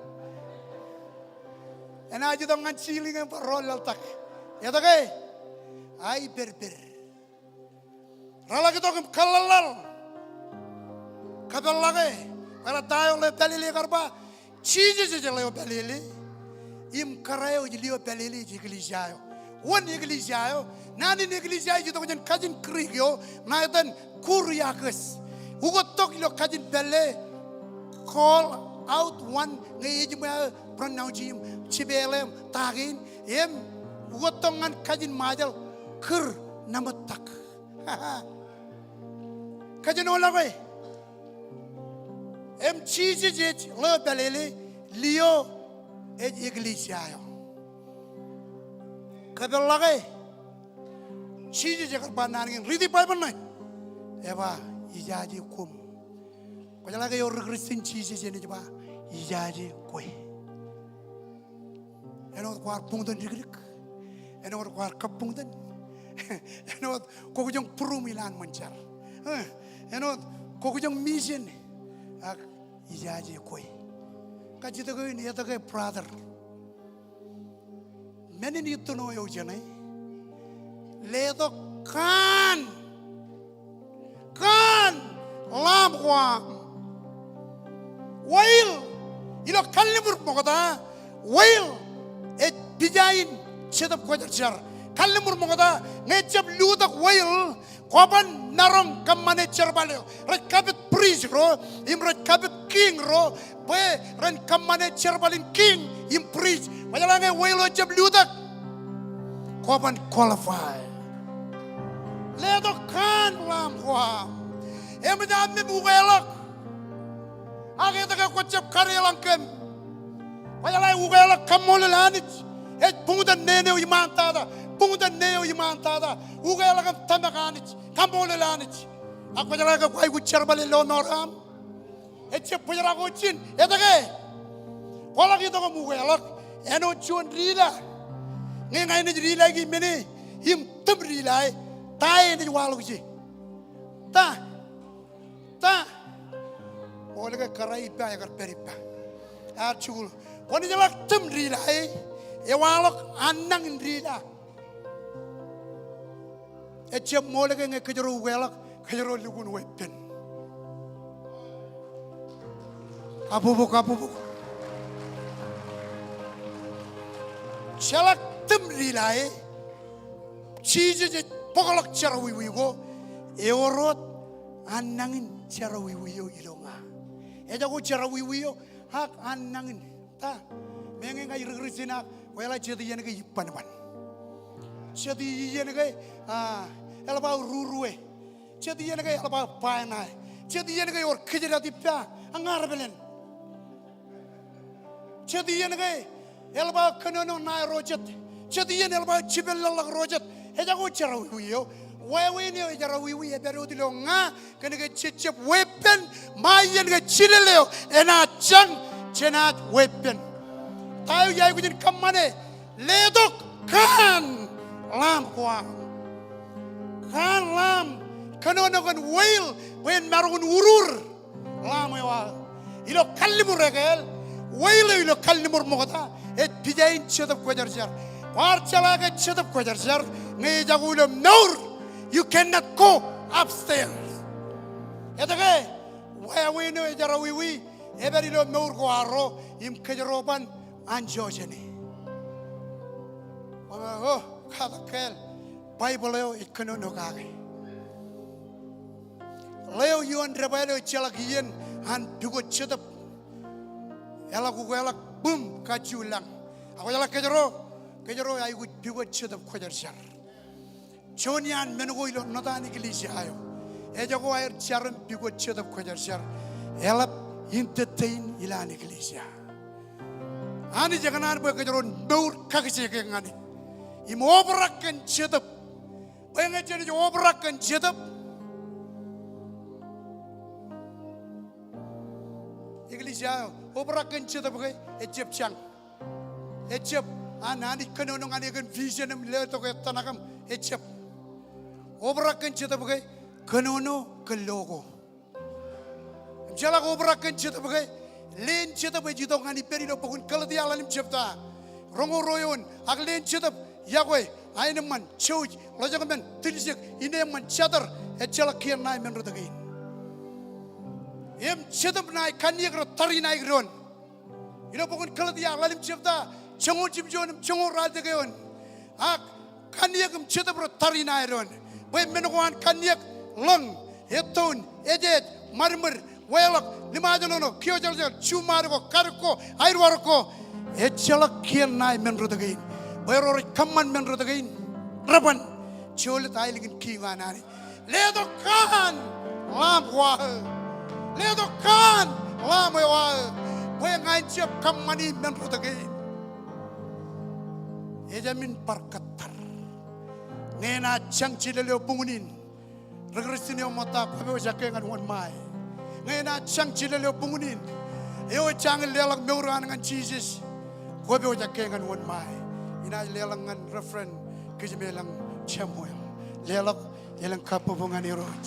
Enaaj itok ñan ceiling im bar ro laḷtak. Etke? Aipedped. Reḷak itok im kōḷḷaḷḷaḷ. Kōpeḷḷọke. Kōrā ta eo ḷeo pālele ekar ba, Jisōs ej ḷeo pālele. Im kōrā eo ej lio pālele ej eklejia eo. Wōn eklejia eo? Naan in eklejia ej itok jān kajin Greek eo ṇa etan kuriakos. Ukōt tok ilo kajin pālle, call out one, ñe ejiṃwe aō pronounce im jipeḷe im ta kein, im ukōttok ñan kajin Ṃajeḷ, kūr nōṃōttak. Kōjenolọke. Im Jisōs ej ḷeo pālele, lio ej eklejia eo. Kōpeḷḷọke. Jisōs ekar ba naan kein, riiti Baibōḷ ṇe. Eba, ijaje koṃ. Kwōjeḷā ke ewōr ri Kristian Jisōs enaaj ba, ijaje kwe. Āinwōt kwaar buñtōn dikdik. Āinwōt kwaar kab buñtōn. Āinwōt kwō kajjioñ būruōm ilowaan ṃōn jar. Āinwōt kwō kajjioñ mission. Ak ijaje kwe. Kajjitōk eo in etke brother. Men in ittino eo jeṇe. Letok kaan. Kaan lamb ko aṃ. Whale, ilo kalliṃur ṃokta, whale ej pija in Jetōb Kwōjarjar. Kalliṃur ṃokta, ñe ejjab lutak whale, kwōban maroñ kōṃṃane jerbal eo. Rej kapit priest ro, im rej kapit king ro, bwe ren kōṃṃane jerbal in king im priest. Kwōjeḷā ñe whale eo ejjab lutak, kwōban qualify. Letok kaan lamb ko aṃ. Eṃōj aṃ im ukeḷọk. Ak etke kwōjjab kadeḷọñ kōm? Kwōjeḷā ukeḷọk kaṃṃoolol Anij. Ej buñtōn neen eo iṃaantata. Buñtōn neen eo iṃaantata. Ukeḷọk im tōmak Anij. Kaṃṃoolol Anij. Ak kwōjeḷā ke kwōj aikuj jerbale lọmọọr eo aṃ. Ejjab bōjrak wōt ijin. Etke? Kwaḷọk itok im ukeḷọk. Āinwōt juon dila. Ñe ña inaaj dilaiki men e im tūṃ dila e, ta enaaj waḷọk ije? Ta? Ta? Ṃool ke kōrā ippa, ekar pād ippa. Ear jikuuḷ. Kwōnaaj ḷak tūṃ dila e, ewaḷọk annañ in dila. Ejjab ṃool ke ñe kōjro ukeḷọk, kōjro lukkuun weeppān. Kabubuk, kabubuk. Jeḷak tūṃ dila e. Jisōs ej bōkḷọk jerọwiwi ko, ewōr wōt annañ in jerọwiwi eo ilo ña. Ejako jerọwiwi eo, ak annañ in. Ta, meñe ña ij ri Kristian ak kwōjeḷā jet iien ke ij banban. Jet iien ke, ah, eḷap aō rurue. Jet iien ke eḷap aō ba ṇae. Jet iien ke ewōr kōjdat ippa, ak ña rej pālen. Jet iien ke eḷap aō kōnono ṇae ro jet. Jet iien eḷap aō jipeḷḷọk ro jet. Ejako jerọwiwi eo. Wāween eo ejerọwiwi epād wōt ilo ña, kōnke jejjab weeppān, ṃae iien ke jilel eo enaaj jañ, jenaaj weeppān. Ta eo ij aikuj in kōṃṃane? Letok kaan lamb ko aṃ. Kaan lamb, kōnono kōn whale, bwe en maroñ in urur lamb eo aō. Ilo kalliṃur ekāāl, whale eo ilo kalliṃur ṃokta, ej pija in Jetōb Kwōjarjar. Kwaar jeḷā ke Jetōb Kwōjarjar, ñe ejako ilo mour, you cannot go upstairs. Etke? Wāween eo ejerọwiwi, epād ilo mour ko arro, im kōjro ban anjọ jāne. Bwe, oh, katak kāāl, Baibōḷ eo ej kōnono kake. Ḷeo ioon debwāāl eo ejjeḷọk iien an pukot jetōb. Eḷak ukeḷọk bōm kajju lañ. Ak kwōjeḷā kōjro, kōjro aikuj pukot Jetōb Kwōjarjar. Juon iaan men ko ilo ṇotaan eklejia eo. Ejako aer jar im pukot Jetōb Kwōjarjar. Eḷap entertain ilowaan eklejia. Anij ekōṇaan bwe kōjro en mour kakijeke ñan e. Im obrak kōn jetōb. Bwe ñe jenaaj obrak kōn jetōb, eklejia eo, obrak kōn jetōb ke ejjab jañ. Ejjab an Anij kōnono ñan e kōn vision im letok ettōṇak im ejjab. Obrak kōn jetōb ke kōnono kōn lo ko. Im jeḷak obrak kōn jetōb ke, leen jetōb ej itok ñan ippād ilo bok in Galetia ḷalem jebta roñoul ruo eoon, ak leen jetōb, iọkwe, aenōṃṃan, jouj, ḷojekmen, tiljek, ineeṃṃan, jatōr, ejjeḷọk kien ṇae men ritōk in. Im jetōb ṇae kanniōk rej tariṇae doon. Ilo bok in Galetia ḷalem jebta joñoul jimjuon im joñoul ralitōk eoon. Ak kanniōk im jetōb rej tariṇae doon. Bwe men ko an kanniōk, ḷōñ, ettoon, ejej, ṃadṃōd, Weḷọk, liṃaajṇoṇo, kiojeḷjeḷ, juṃaad ko, kadek ko, aedwōj ko, ejjeḷọk kien ṇae men rot kein. Bwe ro rej kōṃṃan men rot kein, reban jolōt aelōñ in kiiñ eo an Anij. Letok kaan Lamb ko aō. Letok kaan Lamb eo aō. Bwe ña in jab kōṃṃani men rot kein. Ejāmin bar kōttar. Ñe enaaj jañ jilel eo buñūn in, ri Kristian eo ṃōtta, kwōpojak ke ñan wōnṃae. Ñe enaaj jañ jilel eo buñūn in, eo ejjañin leḷọk mour eo an ñan Jisōs, kwōpojak ke ñan wōnṃae. Inaaj leḷọk ñan Reverend Kijmeḷañ Samuel. Leḷọk elōñ kabbokbok ñan Irooj.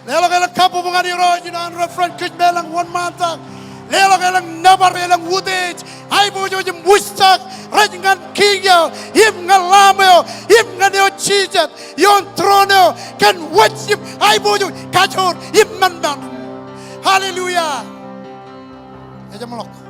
Leḷọk elōñ kabbokbok ñan Irooj ilo an Reverend Kijmeḷañ wōnṃaantak. Leḷọk elōñ nōbar, elōñ utiej, aiboojoj im wūjtak rej ñan Kiiñ eo, im ñan Lamb eo, im ñan eo jijet ioon throne eo kōn wōj im aiboojoj, kajoor im ṃanṃan. Hallelujah. Ejeṃḷọk.